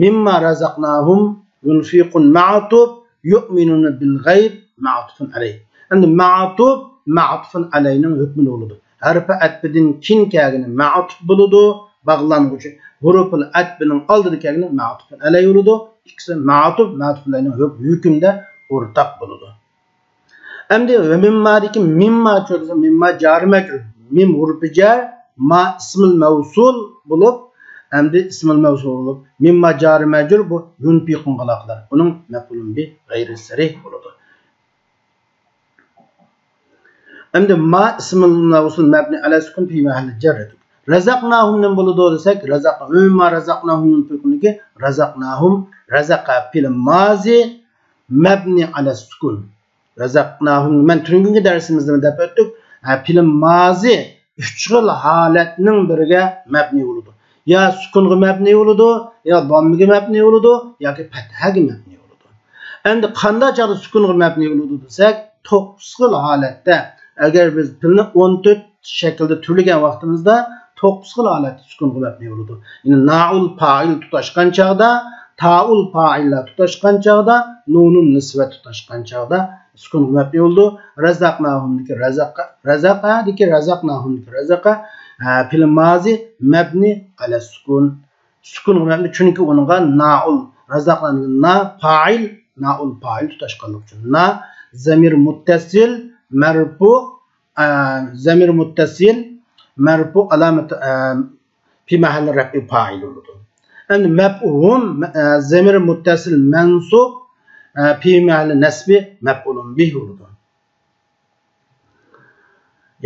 مىمما رازاقناھۇم يۇنفىقۇن مەئتۇپ، يۇئمىنۇنە بىل غەيب مەئتۇپۇن ئەلەيھ. ئەمدى مەئتۇپ مەئتۇپۇن ئەلەيھنىڭ ھۆكمىدە بولىدۇ. ھەرپى ئەتپىدىن كېيىن كەلگىنى مەئتۇپ بولىدۇ، باغلانغۇچى ھۇرۇپۇل ئەتپىنىڭ ئالدىدا كەلگىنى مەئتۇپۇن ئەلەيھ بولىدۇ. ئىككىسى مەئتۇپ مەئتۇپۇن ئەلەيھنىڭ ھۆك-، ھۆكمىدە ئورتاق بولىدۇ. ئەمدى ۋە مىممادىكى مىمما چۆرىسى مىمما جارى مەجرۇر. مىم ھۇرپى جار، ما ئىسمىل مەۋسۇل بولۇپ، ئەمدى ئىسمىل مەۋسۇل بولۇپ، مىمما جارى مەجرۇر بۇ يۇنفىقۇنغا ئالاقىدار. ئۇنىڭ مەپئۇلۇن بىھ غەيرى سەرىھ بولىدۇ. ئەمدى ما ئىسمىل مەۋسۇل مەبنى ئەلە سۈكۈن پى مەھەللى جەر ئىدى. رازاقناھۇم نېمە بولىدۇ دېسەك، رازاق، ۋە مىمما رازاقناھۇم يۇنفىقۇندىكى رازاقناھۇم، رازاقا پېئىل مازى، مەبنى ئەلە سۈكۈن. رازاقناھۇم، مەن تۈنۈگۈنكى دەرسىمىزدىمۇ دەپ ئۆتتۇق. ھە، پېئىل مازى ئۈچ خىل ھالەتنىڭ بىرىگە مەبنى بولىدۇ. يا سۈكۈنغا مەبنى بولىدۇ، يا داممىگە مەبنى بولىدۇ، ياكى پەتھەگە مەبنى بولىدۇ. ئەمدى قانداق چاغدا سۈكۈنغا مەبنى بولىدۇ دېسەك، توققۇز خىل ھالەتتە. ئەگەر بىز پېئىلنى ئون تۆت شەكىلدە تۈرلىگەن ۋاقتىمىزدا، توققۇز خىل ھالەتتە سۈكۈنغا مەبنى بولىدۇ. يەنى نائۇل پائىل تۇتاشقان چاغدا، تائۇل پائىللار تۇتاشقان چاغدا، نۇنۇن نىسۋە تۇتاشقان چاغدا سۈكۈنغا مەبنى بولىدۇ. رازاقناھۇمدىكى رازاقا، رازاقادىكى رازاقناھۇمدىكى رازاقا، ھە، پېئىل مازى مەبنى ئەلە سۈكۈن. سۈكۈنغا مەبنى، چۈنكى ئۇنىڭغا نائۇل، رازاقنىڭ نا پائىل، نائۇل پائىل تۇتاشقانلىقى ئۈچۈن. نا زەمىر مۇتتەسىل مەرپۇ، ئە، زەمىر مۇتتەسىل مەرپۇ ئالامەت، ئە، پى مەھەللى رەپئى پائىل بولىدۇ. ئەمدى مەپھۇم، ئە، زەمىر مۇتتەسىل مەنسۇب، ئە، پى مەھەللى نەسبى مەپئۇلۇن بىھ بولىدۇ.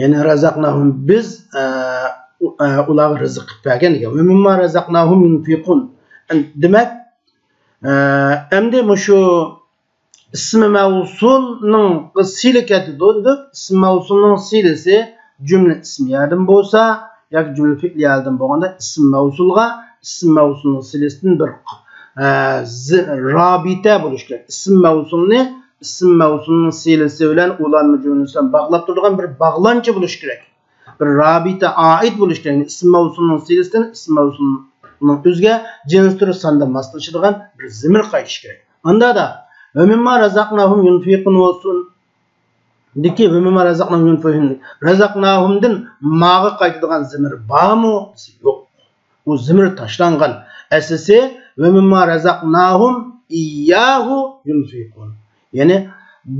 يەنى رازاقناھۇم، بىز، ئە، ئۇ-، ئە، ئۇلارغا رىزىق قىلىپ بەرگەن دېگەن. ۋە مىمما رازاقناھۇم يۇنفىقۇن. دېمەك، ئە، ئەمدى مۇشۇ ئىسمى مەۋسۇلنىڭ سىلى كېتىدۇ دېدۇق. ئىسمى مەۋسۇلنىڭ سىلىسى جۈملە ئىسمىيەدىن بولسا ياكى جۈملە پېئلىيەدىن بولغاندا ئىسمى مەۋسۇلغا، ئىسمى مەۋسۇلنىڭ سىلىسىدىن بىر، ئە، زى-، رابىتە بولۇشى كېرەك. ئىسمى مەۋسۇلنى ئىسمى مەۋسۇلنىڭ سىلىسى بىلەن ئۇلانما جۈملىسى بىلەن باغلاپ تۇرىدىغان بىر باغلانچا بولۇشى كېرەك. بىر رابىتە ئائىد بولۇشى كېرەك. ئىسمى مەۋسۇلنىڭ سىلىسىدىن ئىسمى مەۋسۇلنىڭ ئۆزىگە جىنس تۈرى ساندا ماسلىشىدىغان بىر زىمىر قايتىشى كېرەك. ئاندا دا، ۋە مىمما رازاقناھۇم يۇنفىقۇن بولسۇن. دىكى ۋە مىمما رازاقناھۇم يۇنفىقۇن. رازاقناھۇمدىن ماغا قايتىدىغان زىمىر بارمۇ؟ يوق. ئۇ زىمىر تاشلانغان. ئەسلىسى ۋە مىمما رازاقناھۇم ئىيياھۇ يۇنفىقۇن. يەنى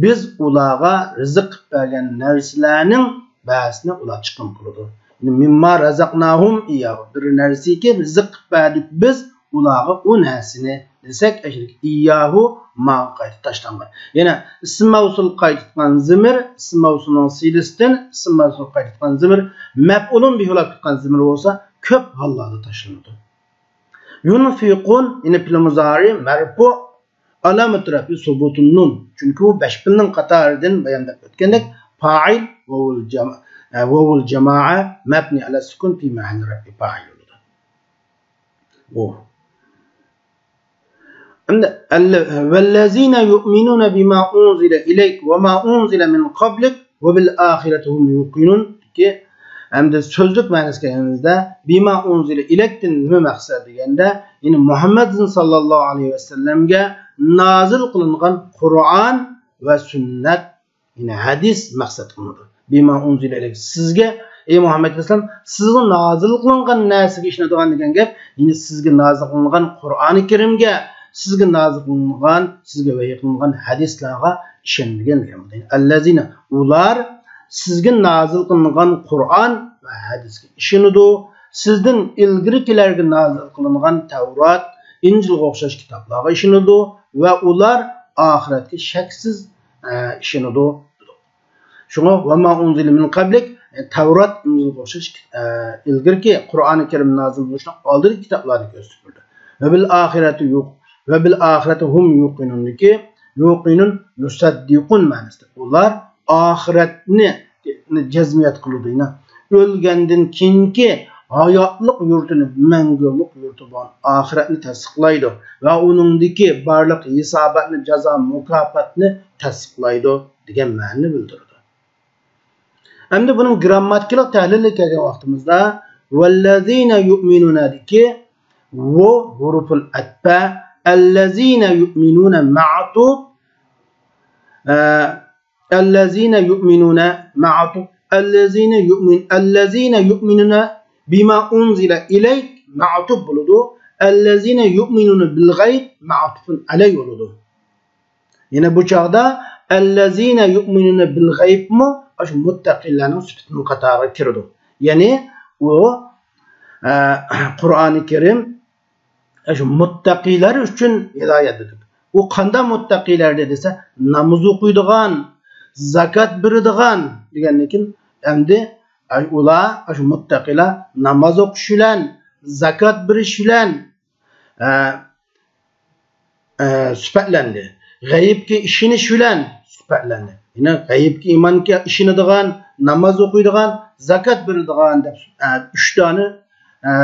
بىز ئۇلارغا رىزىق قىلىپ بەرگەن نەرسىلەرنىڭ بەزىسىنى ئۇلار چىقىم قىلىدۇ. يەنى مىمما رازاقناھۇم ئىيياھۇ. بىر نەرسىگە رىزىق قىلىپ بەردۇق بىز ئۇلارغا ئۇ نەرسىنى دېسەك، ئەشرىك ئىيياھۇ ماغا قايتا تاشلانغان. يەنە ئىسىم مەۋسۇل قايتىدىغان زىمىر، ئىسىم مەۋسۇلنىڭ سىلىسىدىن ئىسىم مەۋسۇل قايتىدىغان زىمىر، مەپئۇلۇن بىھۇ بولۇپ كەتكەن زىمىر بولسا، كۆپ ھاللاردا تاشلىنىدۇ. يۇنفىقۇن، يەنى پېئىل مۇزارى مەرپۇ، ئالامەت رەپئى سۇبۇتۇن نۇن. چۈنكى ئۇ بەش پېئىلنىڭ قاتارىدىن بايان دەپ ئۆتكەندەك، پائىل ۋاۋۇل جاما-، ئە، ۋاۋۇل جامائە مەبنى ئەلە سۇكۇن پى مەھەللى رەپئى پائىل بولىدۇ. ئۇ. ئەمدى، ئەللە-، ۋەللەزىنە يۇئمىنۇنە بىما ئۇنزىلە ئىلەيك ۋە ما ئۇنزىلە مىن قابلىك ۋە بىل ئاخىرەتى ھۇم يۇقىنۇن. ئەمدى سۆزلۈك مەنىسىگە كەلگىنىمىزدە، بىما ئۇنزىلە ئىلەيكتىن نېمە مەقسەت دېگەندە، يەنى مۇھەممەد ساللاللاھۇ ئەلەيھى ۋەسەللەمگە نازىل قىلىنغان قۇرئان ۋە سۈننەت، يەنى ھەدىس مەقسەت قىلىنىدۇ. بىما ئۇنزىلە ئىلەيك، سىزگە، ئەي مۇھەممەد ئەلەيھىسسالام، سىزگە نازىل قىلىنغان نەرسىگە ئىشىنىدىغان دېگەن گەپ، يەنى سىزگە نازىل قىلىنغان قۇرئانى كەرىمگە، سىزگە نازىل قىلىنغان، سىزگە ۋەھىي قىلىنغان ھەدىسلەرگە ئىشىنىدىغان دېگەن. ئەللەزىنە، ئۇلار سىزگە نازىل قىلىنغان قۇرئان ۋە ھەدىسكە ئىشىنىدۇ، سىزدىن ئىلگىرىكىلەرگە نازىل قىلىنغان تەۋرات، ئىنجىلغا ئوخشاش كىتابلارغا ئىشىنىدۇ ۋە ئۇلار ئاخىرەتكە شەكسىز، ئە، ئىشىنىدۇ. شۇڭا ۋەما ئۇنزىلە مىن قەبلىك، تەۋرات، ئىنجىلغا ئوخشاش، ئە، ئىلگىرىكى قۇرئانى كەرىم نازىل بولۇشتىن ئالدىنقى كىتابلارنى كۆرسىتىپ بېرىدۇ. ۋەبىل ئاخىرەتى يۇق، ۋەبىل ئاخىرەتى ھۇم يۇقىنۇندىكى يۇقىنۇن يۇسەددىقۇن مەنىسىدە. ئۇلار ئاخىرەتنى جەزمىيەت قىلىدۇ. يەنى ئۆلگەندىن كېيىنكى ھاياتلىق يۇرتىنى، مەڭگۈلۈك يۇرتى بولغان ئاخىرەتنى تەستىقلايدۇ ۋە ئۇنىڭدىكى بارلىق ھېساباتنى، جازا، مۇكاپاتنى تەستىقلايدۇ دېگەن مەنىنى بىلدۈرىدۇ. ئەمدى بۇنىڭ گىرامماتىكىلىق تەھلىلىگە كەلگەن ۋاقتىمىزدا، ۋەللەزىنە يۇئمىنۇنەدىكى ۋۇ ھۇرۇفۇل ئەتپە، ئەللەزىنە يۇئمىنۇنە مەئتۇپ، ئە، ئەللەزىنە يۇئمىنۇنە مەئتۇپ، ئەللەزىنە يۇئمىن-، ئەللەزىنە يۇئمىنۇنە بىما ئۇنزىلە ئىلەيك مەئتۇپ بولىدۇ، ئەللەزىنە يۇئمىنۇنە بىل غەيب مەئتۇپۇن ئەلەي بولىدۇ. يەنە بۇ چاغدا ئەللەزىنە يۇئمىنۇنە بىل غەيبمۇ ئاشۇ مۇتتەقىلەرنىڭ سۈپىتىنىڭ قاتارىغا كىرىدۇ. يەنى ئۇ، ئە، قۇرئانى كەرىم ئاشۇ مۇتتەقىلەر ئۈچۈن ھىدايەت دېدۇق. ئۇ قانداق مۇتتەقىلەر دېسە، ناماز ئوقۇيدىغان، زاكات بېرىدىغان دېگەندىن كېيىن، ئەمدى ئۇلار، ئاشۇ مۇتتەقىلەر ناماز ئوقۇش بىلەن، زاكات بېرىش بىلەن، ئە، ئە، سۈپەتلەندى. غەيىبكە ئىشىنىش بىلەن سۈپەتلەندى. يەنى غەيىبكە ئىمانكە ئىشىنىدىغان، ناماز ئوقۇيدىغان، زاكات بېرىدىغان دەپ، ئە، ئۈچ دانە، ئە،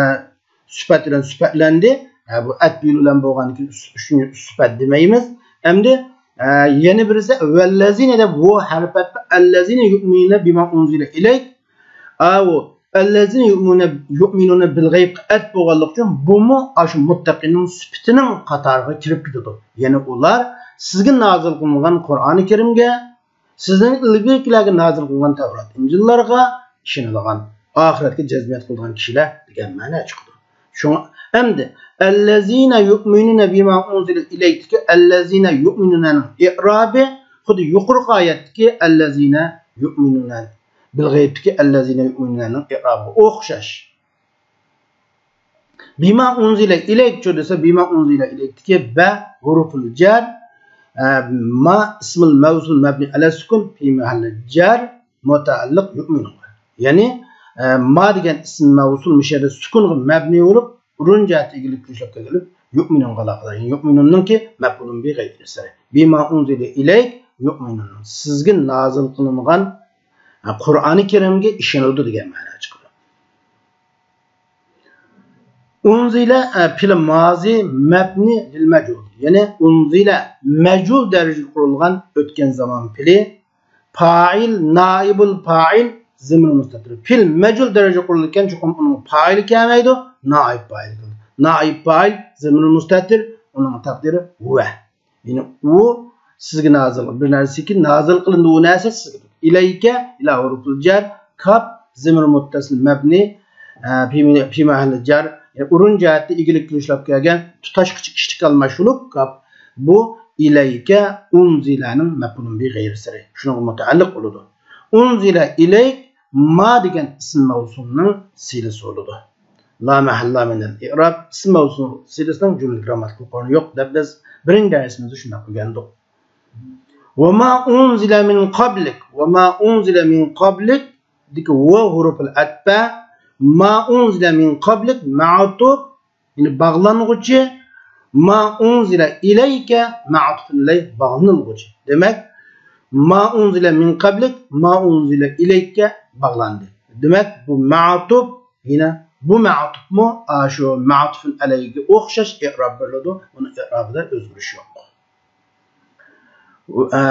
سۈپەت بىلەن سۈپەتلەندى. ئە، بۇ ئەتپىل بىلەن بولغاندىكىن ئۈچىنچى سۈپەت دېمەيمىز. ئەمدى، ئە، يەنە بىرسى ۋەللەزىنە دەپ ۋۇ ھەرپەتتە ئەللەزىنە يۇئمىنۇنە بىما ئۇنزىلە ئىلەيك. ئاۋۇ ئەللەزىنە يۇئمىنۇنە، يۇئمىنۇنە بىل غەيبقا ئەتپ بولغانلىقى ئۈچۈن بۇمۇ ئاشۇ مۇتتەقىننىڭ سۈپىتىنىڭ قاتارىغا كىرىپ كېتىدۇ. يەنى ئۇلار سىزگە نازىل قىلىنغان قۇرئانى كەرىمگە، سىزدىن ئىلگىرىكىلەرگە نازىل قىلغان تەۋرات، ئىنجىللارغا ئىشىنىدىغان، ئاخىرەتكە جەزمىيەت قىلىدىغان كىشىلەر دېگەن مەنە چىقىدۇ. شۇڭا ئەمدى ئەللەزىنە يۇئمىنۇنە بىما ئۇنزىلە ئىلەيكتىكى ئەللەزىنە يۇئمىنۇنەنىڭ ئىئرابى خۇددى يۇقىرىقى ئايەتتىكى ئەللەزىنە يۇئمىنۇنە بىل غەيبتىكى ئەللەزىنە يۇئمىنۇنەنىڭ ئىئرابىغا ئوخشاش. بىما ئۇنزىلە ئىلەيكچۇ دېسە، بىما ئۇنزىلە ئىلەيكتىكى بە ھۇرۇفۇل جەر، ئە، ما ئىسمۇل مەۋسۇل مەبنى ئەلە سۈكۈن فى مەھەللى جەر مۇتەئەللىق يۇئمىنۇغا. يەنى، ئە، ما دېگەن ئىسم مەۋسۇل مۇشۇ يەردە سۈكۈنغا مەبنى بولۇپ، ئورۇن جەھەتتە ئىگىلىك كۈچلەپ كەلگىلىپ، يۇئمىنۇغا ئالاقىدار. يەنى يۇئمىنۇنىڭكى مەپئۇلۇن بىغەيرىسى. بىما ئۇنزىلە ئىلەيك يۇئمىنۇن. سىزگە نازىل قىلىنغان، ئە، قۇرئانى كەرىمگە ئىشىنىدۇ دېگەن مەنە چىقىدۇ. ئۇنزىلە، ئە، پېئىل مازى مەبنى لىل مەجھۇل. يەنى ئۇنزىلە مەجھۇل دەرىجىدە قۇرۇلغان ئۆتكەن زامان پېئىلى. پائىل، نائىبۇل پائىل، زېمىر مۇستەتىر. پېئىل مەجھۇل دەرىجىدە قۇرۇلىدىكەن، چوقۇم ئۇنىڭ پائىلى كەلمەيدۇ، نائىب پائىل كېلىدۇ. نائىب پائىل، زېمىر مۇستەتىر، ئۇنىڭ تەقدىرى ھۇۋە. يەنى ئۇ سىزگە نازىل، بىر نەرسىكى نازىل قىلىندى، ئۇ نەرسە سىزگە. ئىلەيكە، ئىلا ھۇرۇفۇل جەر، كاپ، زېمىر مۇتتەسىل مەبنى، ئە، پى، پى مەھەللى جەر، يەنى ئورۇن جەھەتتە ئىگىلىك كۈچلەپ كەلگەن تۇتاشقۇچە ئىككى تالماش بولۇپ، كاپ، بۇ ئىلەيكە ئۇنزىلەنىڭ مەپئۇلۇن بى غەيرىسى، شۇنىڭغا مۇتەئەللىق بولىدۇ. ئۇنزىلە ئىلەيك ما دېگەن ئىسم مەۋسۇلنىڭ سىلىسى بولىدۇ. لا مەھەللە مىنەل ئىئراب، ئىسم مەۋسۇل سىلىسىنىڭ جۈملە گىرامماتىكىلىق ئورنى يوق دەپ بىز بىرىنچى دەرسىمىزدە شۇنداق ئۆگەندۇق. ۋەما ئۇنزىلە مىن قابلىك، ۋەما ئۇنزىلە مىن قابلىك دىكى ۋاۋ ھۇرۇپۇل ئەتپە، ما ئۇنزىلە مىن قابلىك مەئتۇپ، يەنى باغلانغۇچى، ما ئۇنزىلە ئىلەيكە مەئتۇپۇن ئىلەي باغلىنىلغۇچى. دېمەك، ما ئۇنزىلە مىن قابلىك، ما ئۇنزىلە ئىلەيكە باغلاندى. دېمەك، بۇ مەئتۇپ، يەنە بۇ مەئتۇپمۇ ئاشۇ مەئتۇپۇن ئەلەيگە ئوخشاش ئىئراب بېرىلىدۇ. ئۇنىڭ ئىئرابىدا ئۆزگىرىش يوق. ئە،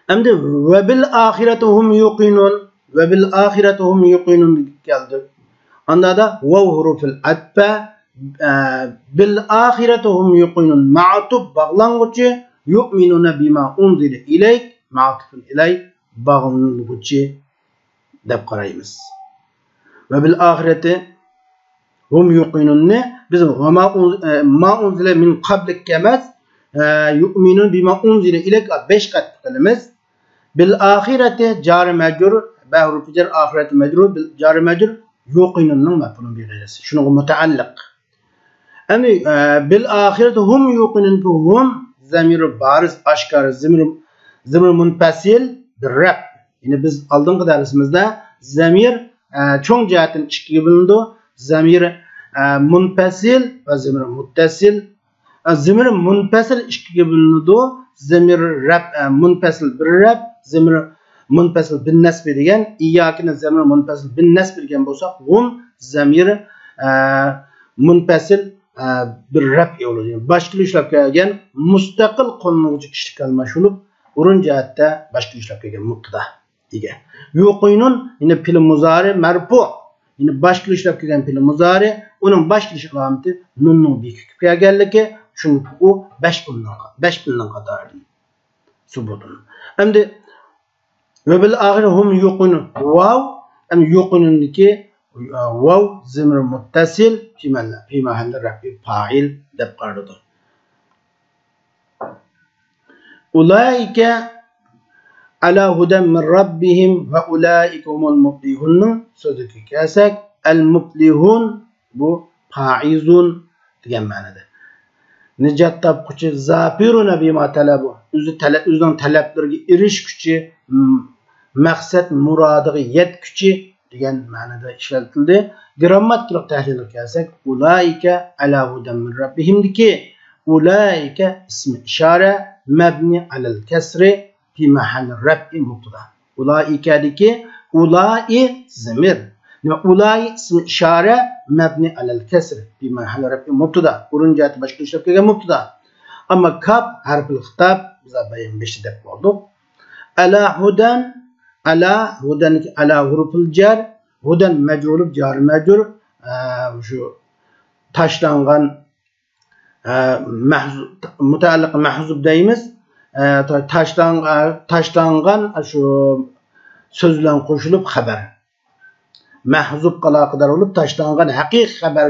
ئەمدى ۋە بىل ئاخىرەتى ھۇم يۇقىنۇن، ۋە بىل ئاخىرەتى ھۇم يۇقىنۇن دېگەن كەلدى. ئاندا دا ۋاۋ ھۇرۇفىل ئەتپە، ئە، بىل ئاخىرەتى ھۇم يۇقىنۇن مەئتۇپ باغلانغۇچى، يۇئمىنۇنە بىما ئۇنزىلە ئىلەيك مەئتۇپۇن ئىلەي باغلىنىلغۇچى دەپ قارايمىز. ۋە بىل ئاخىرەتى ھۇم يۇقىنۇننى بىز ۋە ما ئۇن-، ئە، ما ئۇنزىلە مىن قابلىككە ئەمەس، ئە، يۇئمىنۇن بىما ئۇنزىلە ئىلەيك بەش قەتئىي قىلىمىز. بىل ئاخىرەتى جارى مەجرۇر، بە ھۇرۇپى جەر، ئاخىرەتى مەجرۇر، بىل جارى مەجرۇر، يۇقىنۇننىڭ مەپئۇلۇن بى غەيرىسى. شۇنىڭغا مۇتەئەللىق. ئەمدى، ئە، بىل ئاخىرەتى ھۇم يۇقىنۇن، بۇ ھۇم زەمىرى بارىز، ئاشكارا زەمىر، زەمىر مۇنپەسىل. بىر رەب. يەنى بىز ئالدىنقى دەرسىمىزدە زەمىر، ئە، چوڭ جەھەتتىن ئىككىگە بۆلۈنىدۇ. زەمىر، ئە، مۇنپەسىل ۋە زەمىر مۇتتەسىل. ئە، زەمىر مۇنپەسىل ئىككىگە بۆلۈنىدۇ. زەمىر رەب، ئە، مۇنپەسىل بىر رەب، زەمىر مۇنپەسىل بىن نەسبى دېگەن، ئىياكىنى زەمىر مۇنپەسىل بىن نەسبى دېگەن بولساق، ھۇم زەمىر، ئە، مۇنپەسىل، ئە، بىر رەب بولىدۇ. يەنى باشقىلا يۈزلەپ كەلگەن مۇستەقىل قوللىنىلغۇچى كىشىلىك كالىمە بولۇپ، ئورۇن جەھەتتە باشقىلا يۈزلەپ كەلگەن مۇبتەدا ئىگە. يۇقىنۇن، يەنى پېئىل مۇزارى مەرپۇ. يەنى باشقىلا يۈزلەپ كەلگەن پېئىل مۇزارى، ئۇنىڭ باش كېلىش ئالامىتى نۇننىڭ بېكىپ كەلگەنلىكى، چۈنكى ئۇ بەش پېئىلنىڭ، بەش پېئىلنىڭ قاتارىدىن سۇبۇتۇن. ئەمدى ۋە بىل ئاخىر ھۇم يۇقىنۇن. ۋاۋ، ئەمدى يۇقىنۇندىكى، ئە، ۋاۋ زەمىر مۇتتەسىل، پى مەھەللە، پى مەھەللە رەفئى پائىل دەپ قارىلىدۇ. ئۇلائىكە ئەلا ھۇدەن مىن رەببىھىم ۋە ئۇلائىكە ھۇمۇل مۇپلىھۇننىڭ سۆزىگە كەلسەك، ئەل مۇپلىھۇن بۇ پائىزۇن دېگەن مەنىدە. نىجات تاپقۇچى، زاپىرۇنە بىما تەلەبۇ، ئۆزى تەلە-، ئۆزىنىڭ تەلەپلىرىگە ئېرىشكۈچى، م-، مەقسەت مۇرادىغا يەتكۈچى دېگەن مەنىدە ئىشلىتىلدى. گىرامماتىكىلىق تەھلىلگە كەلسەك، ئۇلائىكە ئەلا ھۇدەن مىن رەببىھىمدىكى ئۇلائىكە ئىسمى ئىشارە مەبنى ئەلەل كەسرى في محل رفع مبتدا. ئۇلائىكەدىكى ئۇلائى زەمىر. نېمە؟ ئۇلائى ئىسمى ئىشارە مەبنى ئەلەل كەسرى في محل رفع مبتدا. ئورۇن جەھەتتە باشقىلا يۈزلەپ كەلگەن مۇبتدا. ئەمما كاپ ھەرپىل خىتاب، بىز بايام بېشىدا دەپ بولدۇق. ئەلا ھۇدەن، ئەلا ھۇدەنكى ئەلا ھۇرۇپۇل جەر، ھۇدەن مەجرۇر بولۇپ جارى مەجرۇر، ئە، شۇ تاشلانغان، ئە، مەھزۇ-، مۇتەئەللىق مەھزۇب دەيمىز. ئە، تا-، تاشلان-، ئە، تاشلانغان شۇ سۆز بىلەن قوشۇلۇپ خەبەر. مەھزۇبقا ئالاقىدار بولۇپ تاشلانغان ھەقىقىي خەبەر،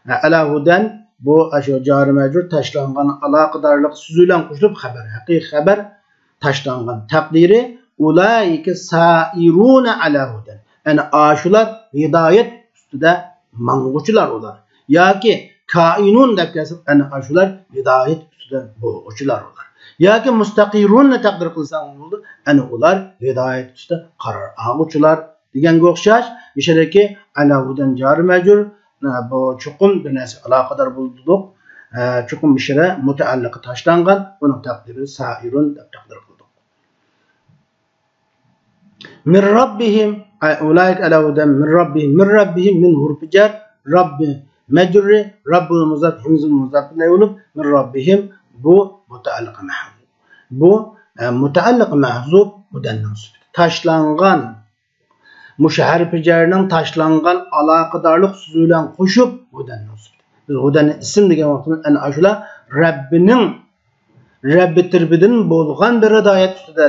ئە، ئەلا ھۇدەن بۇ شۇ جارى مەجرۇر تاشلانغان ئالاقىدارلىق سۆزى بىلەن قوشۇلۇپ خەبەر. ھەقىقىي خەبەر تاشلانغان. تەقدىرى ئۇلائىكە سائىرۇنە ئەلا ھۇدەن. ئەنە ئاشۇلار ھىدايەت ئۈستىدە ماڭغۇچىلار ئۇلار. ياكى كائىنۇن دەپ كەلسەك، ئەنە ئاشۇلار ھىدايەت ئۈستىدە بولغۇچىلار ئۇلار. ياكى مۇستەقىرۇننى تەقدىر قىلساڭ بولىدۇ، ئەنە ئۇلار ھىدايەت ئۈستىدە قارار ئالغۇچىلار دېگەنگە ئوخشاش. مىشەدىكى ئەلا ھۇدەن جارى مەجرۇر، بۇ چوقۇم بىر نەرسە ئالاقىدار بولىدۇ. چوقۇم مىشەدە مۇتەئەللىقى تاشلانغان، ئۇنىڭ تەقدىرى سائىرۇن دەپ تەقدىر قىلدۇق. مىن رەببىھىم، ئەي، ئۇلائىكە ئەلا ھۇدەن مىن رەببىھىم، مىن رەببىھىم، مىن ھۇرپى جەر، رەببى مەجرۇرى، رەببۇ مۇزاپ، ھىمزە مۇزاپ ئىلەيھى بولۇپ، مىن رەببىھىم، بۇ مۇتەئەللىق مەھزۇپ. بۇ، ئە، مۇتەئەللىق مەھزۇپ ھۇدەننىڭ سۈپىتى. تاشلانغان، مۇشۇ ھەرپى جەرنىڭ تاشلانغان ئالاقىدارلىق سۆزى بىلەن قوشۇپ ھۇدەننىڭ سۈپىتى. بىز ھۇدەننى ئىسىم دېگەن ۋاقتىمىز ئەنە ئاشۇلار رەببىنىڭ رەببى تەرىپىدىن بولغان بىر ھىدايەت ئۈستىدە.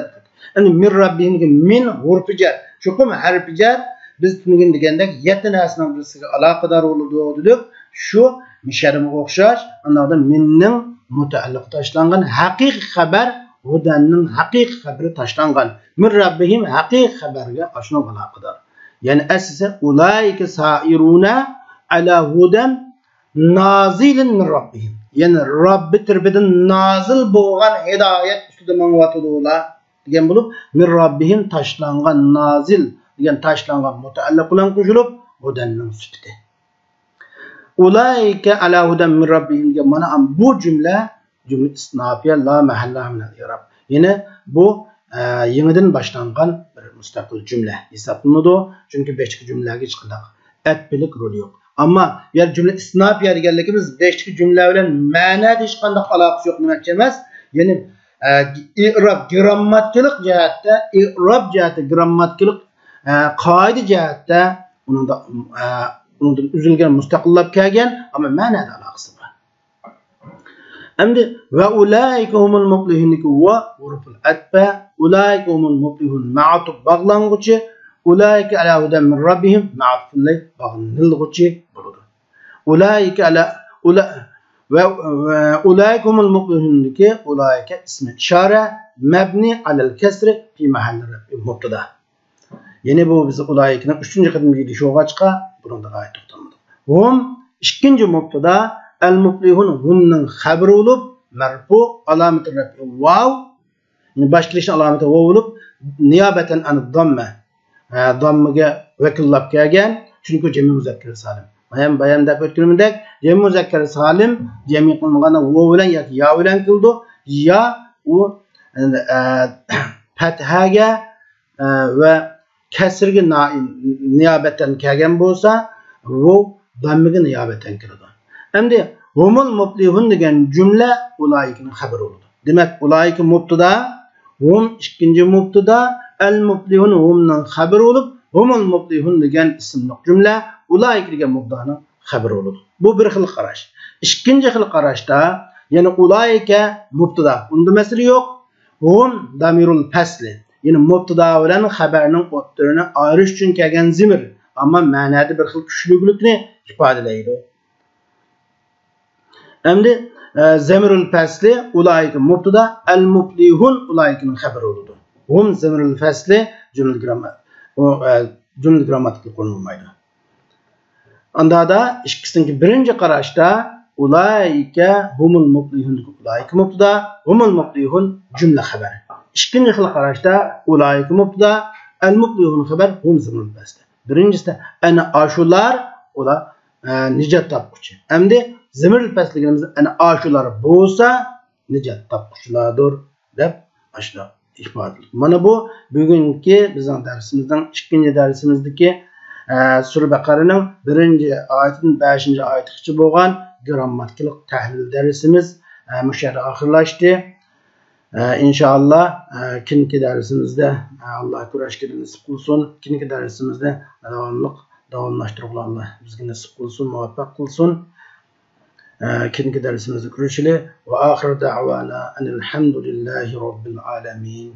ئەمدى مىن رەببىھىمدىكى مىن ھۇرپى جەر. چوقۇم ھەرپى جەر، بىز تۈنۈگۈن دېگەندەك يەتتە نەرسىنىڭ بىرسىگە ئالاقىدار بولىدۇ دېدۇق. شۇ مىشەدىمۇ ئوخشاش. ئاندىن مىننىڭ مۇتەئەللىقى تاشلانغان، ھەقىقىي خەبەر، ھۇدەننىڭ ھەقىقىي خەبىرى تاشلانغان. مىن رەببىھىم ھەقىقىي خەبەرگە ئاشۇنىڭ ئالاقىدار. يەنى ئەسلىسە ئۇلائىكە سائىرۇنە ئەلا ھۇدەن نازىلىن مىن رەببىھىم. يەنى رەببى تەرىپىدىن نازىل بولغان ھىدايەت ئۈستىدە ماڭىۋاتىدۇ ئۇلار دېگەن بولۇپ، مىن رەببىھىم تاشلانغان، نازىل دېگەن تاشلانغان مۇتەئەللىق بىلەن قوشۇلۇپ، ھۇدەننىڭ سۈپىتى. ئۇلائىكە ئەلا ھۇدەن مىن رەببىھىم دېگەن مانا بۇ جۈملە، جۈملە ئىستىنافىيە لا مەھەللە مىنەل ئىراب. يەنى بۇ، ئە، يېڭىدىن باشلانغان بىر مۇستەقىل جۈملە ھېسابلىنىدۇ. چۈنكى بېشىدىكى جۈملىلەرگە ھېچقانداق ئەتپىلىك رولى يوق. ئەمما بۇ يەر جۈملە ئىستىنافىيە دېگەنلىكىمىز بېشىدىكى جۈملە بىلەن مەنەدە ھېچقانداق ئالاقىسى يوق دېمەكچى ئەمەس. يەنى، ئە، ئىراب گىرامماتىكىلىق جەھەتتە، ئىراب جەھەتتە، گىرامماتىكىلىق، ئە، قائىدە جەھەتتە ئۇنىڭدا، ئە، ئۇنىڭدىن ئۈزۈلگەن، مۇستەقىللاپ كەلگەن، ئەمما مەنەدە ئالاقىسى بار. ئەمدى ۋە ئۇلائىكە ھۇمۇل مۇپلىھۇندىكى ۋە ھۇرۇپۇل ئەتپە، ئۇلائىكە ھۇمۇل مۇپلىھۇن مەئتۇپ باغلانغۇچى، ئۇلائىكە ئەلا ھۇدەن مىن رەببىھىم مەئتۇپۇن ئىلەيھ باغلىنىلغۇچى بولىدۇ. ئۇلائىكە ئەلا، ئۇلا-، ۋە، ۋە ئۇلائىكە ھۇمۇل مۇپلىھۇندىكى ئۇلائىكە ئىسمى ئىشارە مەبنى ئەلەل كەسرى في محل رفع مبتدا. يەنى بۇ بىز ئۇلائىكىنىڭ ئۈچىنچى قېتىم دېيىلىشى بولغاچقا، بۇنىڭدا غايەت توختالمىدۇق. ھۇم، ئىككىنچى مۇبتىدا، ئەل مۇپلىھۇن ھۇمنىڭ خەبىرى بولۇپ، مەرپۇ، ئالامىتى رەپئى ۋاۋ، يەنى باش كېلىشنىڭ ئالامىتى ۋاۋ بولۇپ، نىيابەتەن ئەن داممە. ھە، داممىگە ۋەكىللاپ كەلگەن، چۈنكى جەمئىي مۇزەككەر سالىم. بايان، بايان دەپ ئۆتكىنىمدەك، جەمئىي مۇزەككەر سالىم جەمئىي قىلىنغاندا ۋو بىلەن ياكى يا بىلەن كېلىدۇ. يا ئۇ، ئە، پەتھەگە، ئە، ۋە كەسرگە نائىل، نىيابەتەن كەلگەن بولسا، ۋو داممىگە نىيابەتەن كېلىدۇ. ئەمدى ھۇمۇل مۇپلىھۇن دېگەن جۈملە ئۇلائىكىنىڭ خەبىرى بولىدۇ. دېمەك، ئۇلائىكە مۇبتىدا، ھۇم ئىككىنچى مۇبتىدا، ئەل مۇپلىھۇن ھۇمنىڭ خەبىرى بولۇپ، ھۇمۇل مۇپلىھۇن دېگەن ئىسىملىق جۈملە ئۇلائىكە دېگەن مۇبتىدانىڭ خەبىرى بولىدۇ. بۇ بىر خىل قاراش. ئىككىنچى خىل قاراشتا، يەنى ئۇلائىكە مۇبتىدا، ئۇندا مەسىلە يوق. ھۇم دامىرۇل پەسلى، يەنى مۇبتىدا بىلەن خەبەرنىڭ ئوتتۇرىنى ئايرىش ئۈچۈن كەلگەن زېمىر، ئەمما مەنەدە بىر خىل كۈچلۈكلۈكنى ئىپادىلەيدۇ. ئەمدى، ئە، زەمىرۇل پەسلى ئۇلائىكە مۇبتىدا، ئەل مۇپلىھۇن ئۇلائىكىنىڭ خەبىرى بولىدۇ. ھۇم زەمىرۇل پەسلى جۈملە گرامما-، ئۇ، ئە، جۈملە گرامماتىكىدا قوللىنىلمايدۇ. ئاندادا ئىككىسىنىڭكى بىرىنچى قاراشتا ئۇلائىكە ھۇمۇل مۇپلىھۇن، ئۇلائىكە مۇبتىدا، ھۇمۇل مۇپلىھۇن جۈملە خەبەر. ئىككىنچى خىل قاراشتا ئۇلائىكە مۇبتىدا، ئەل مۇپلىھۇن خەبەر، ھۇم زەمىرۇل پەسلى. بىرىنچىسىدە ئەنە ئاشۇلار، ئۇلار، ئە، نىجات تاپقۇچى. ئەمدى زەمىرۇل پەسلى دېگىنىمىز ئەنە ئاشۇلار بولسا نىجات تاپقۇچىلاردۇر دەپ ئاشۇنداق ئىپادىلىدى. مانا بۇ بۈگۈنكى بىزنىڭ دەرسىمىزنىڭ ئىككىنچى دەرسىمىزدىكى، ئە، سۈرە بەقەرەنىڭ بىرىنچى ئايىتىدىن بەشىنچى ئايىتىغىچە بولغان گرامماتىكىلىق تەھلىل دەرسىمىز، ئە، مۇشۇ يەردە ئاخىرلاشتى. ئە، ئىنشائاللا، ئە، كېيىنكى دەرسىمىزدە، ئە، ئاللا كۈرەشكىلى نېسىپ قىلسۇن. كېيىنكى دەرسىمىزدە داۋاملىق داۋاملاشتۇرغىلى ئاللا بىزگە نېسىپ قىلسۇن، مۇۋەپپەق قىلسۇن. ئە، كېيىنكى دەرسىمىزدە كۆرۈشىلى. وآخر دعوانا أن الحمد لله رب العالمين.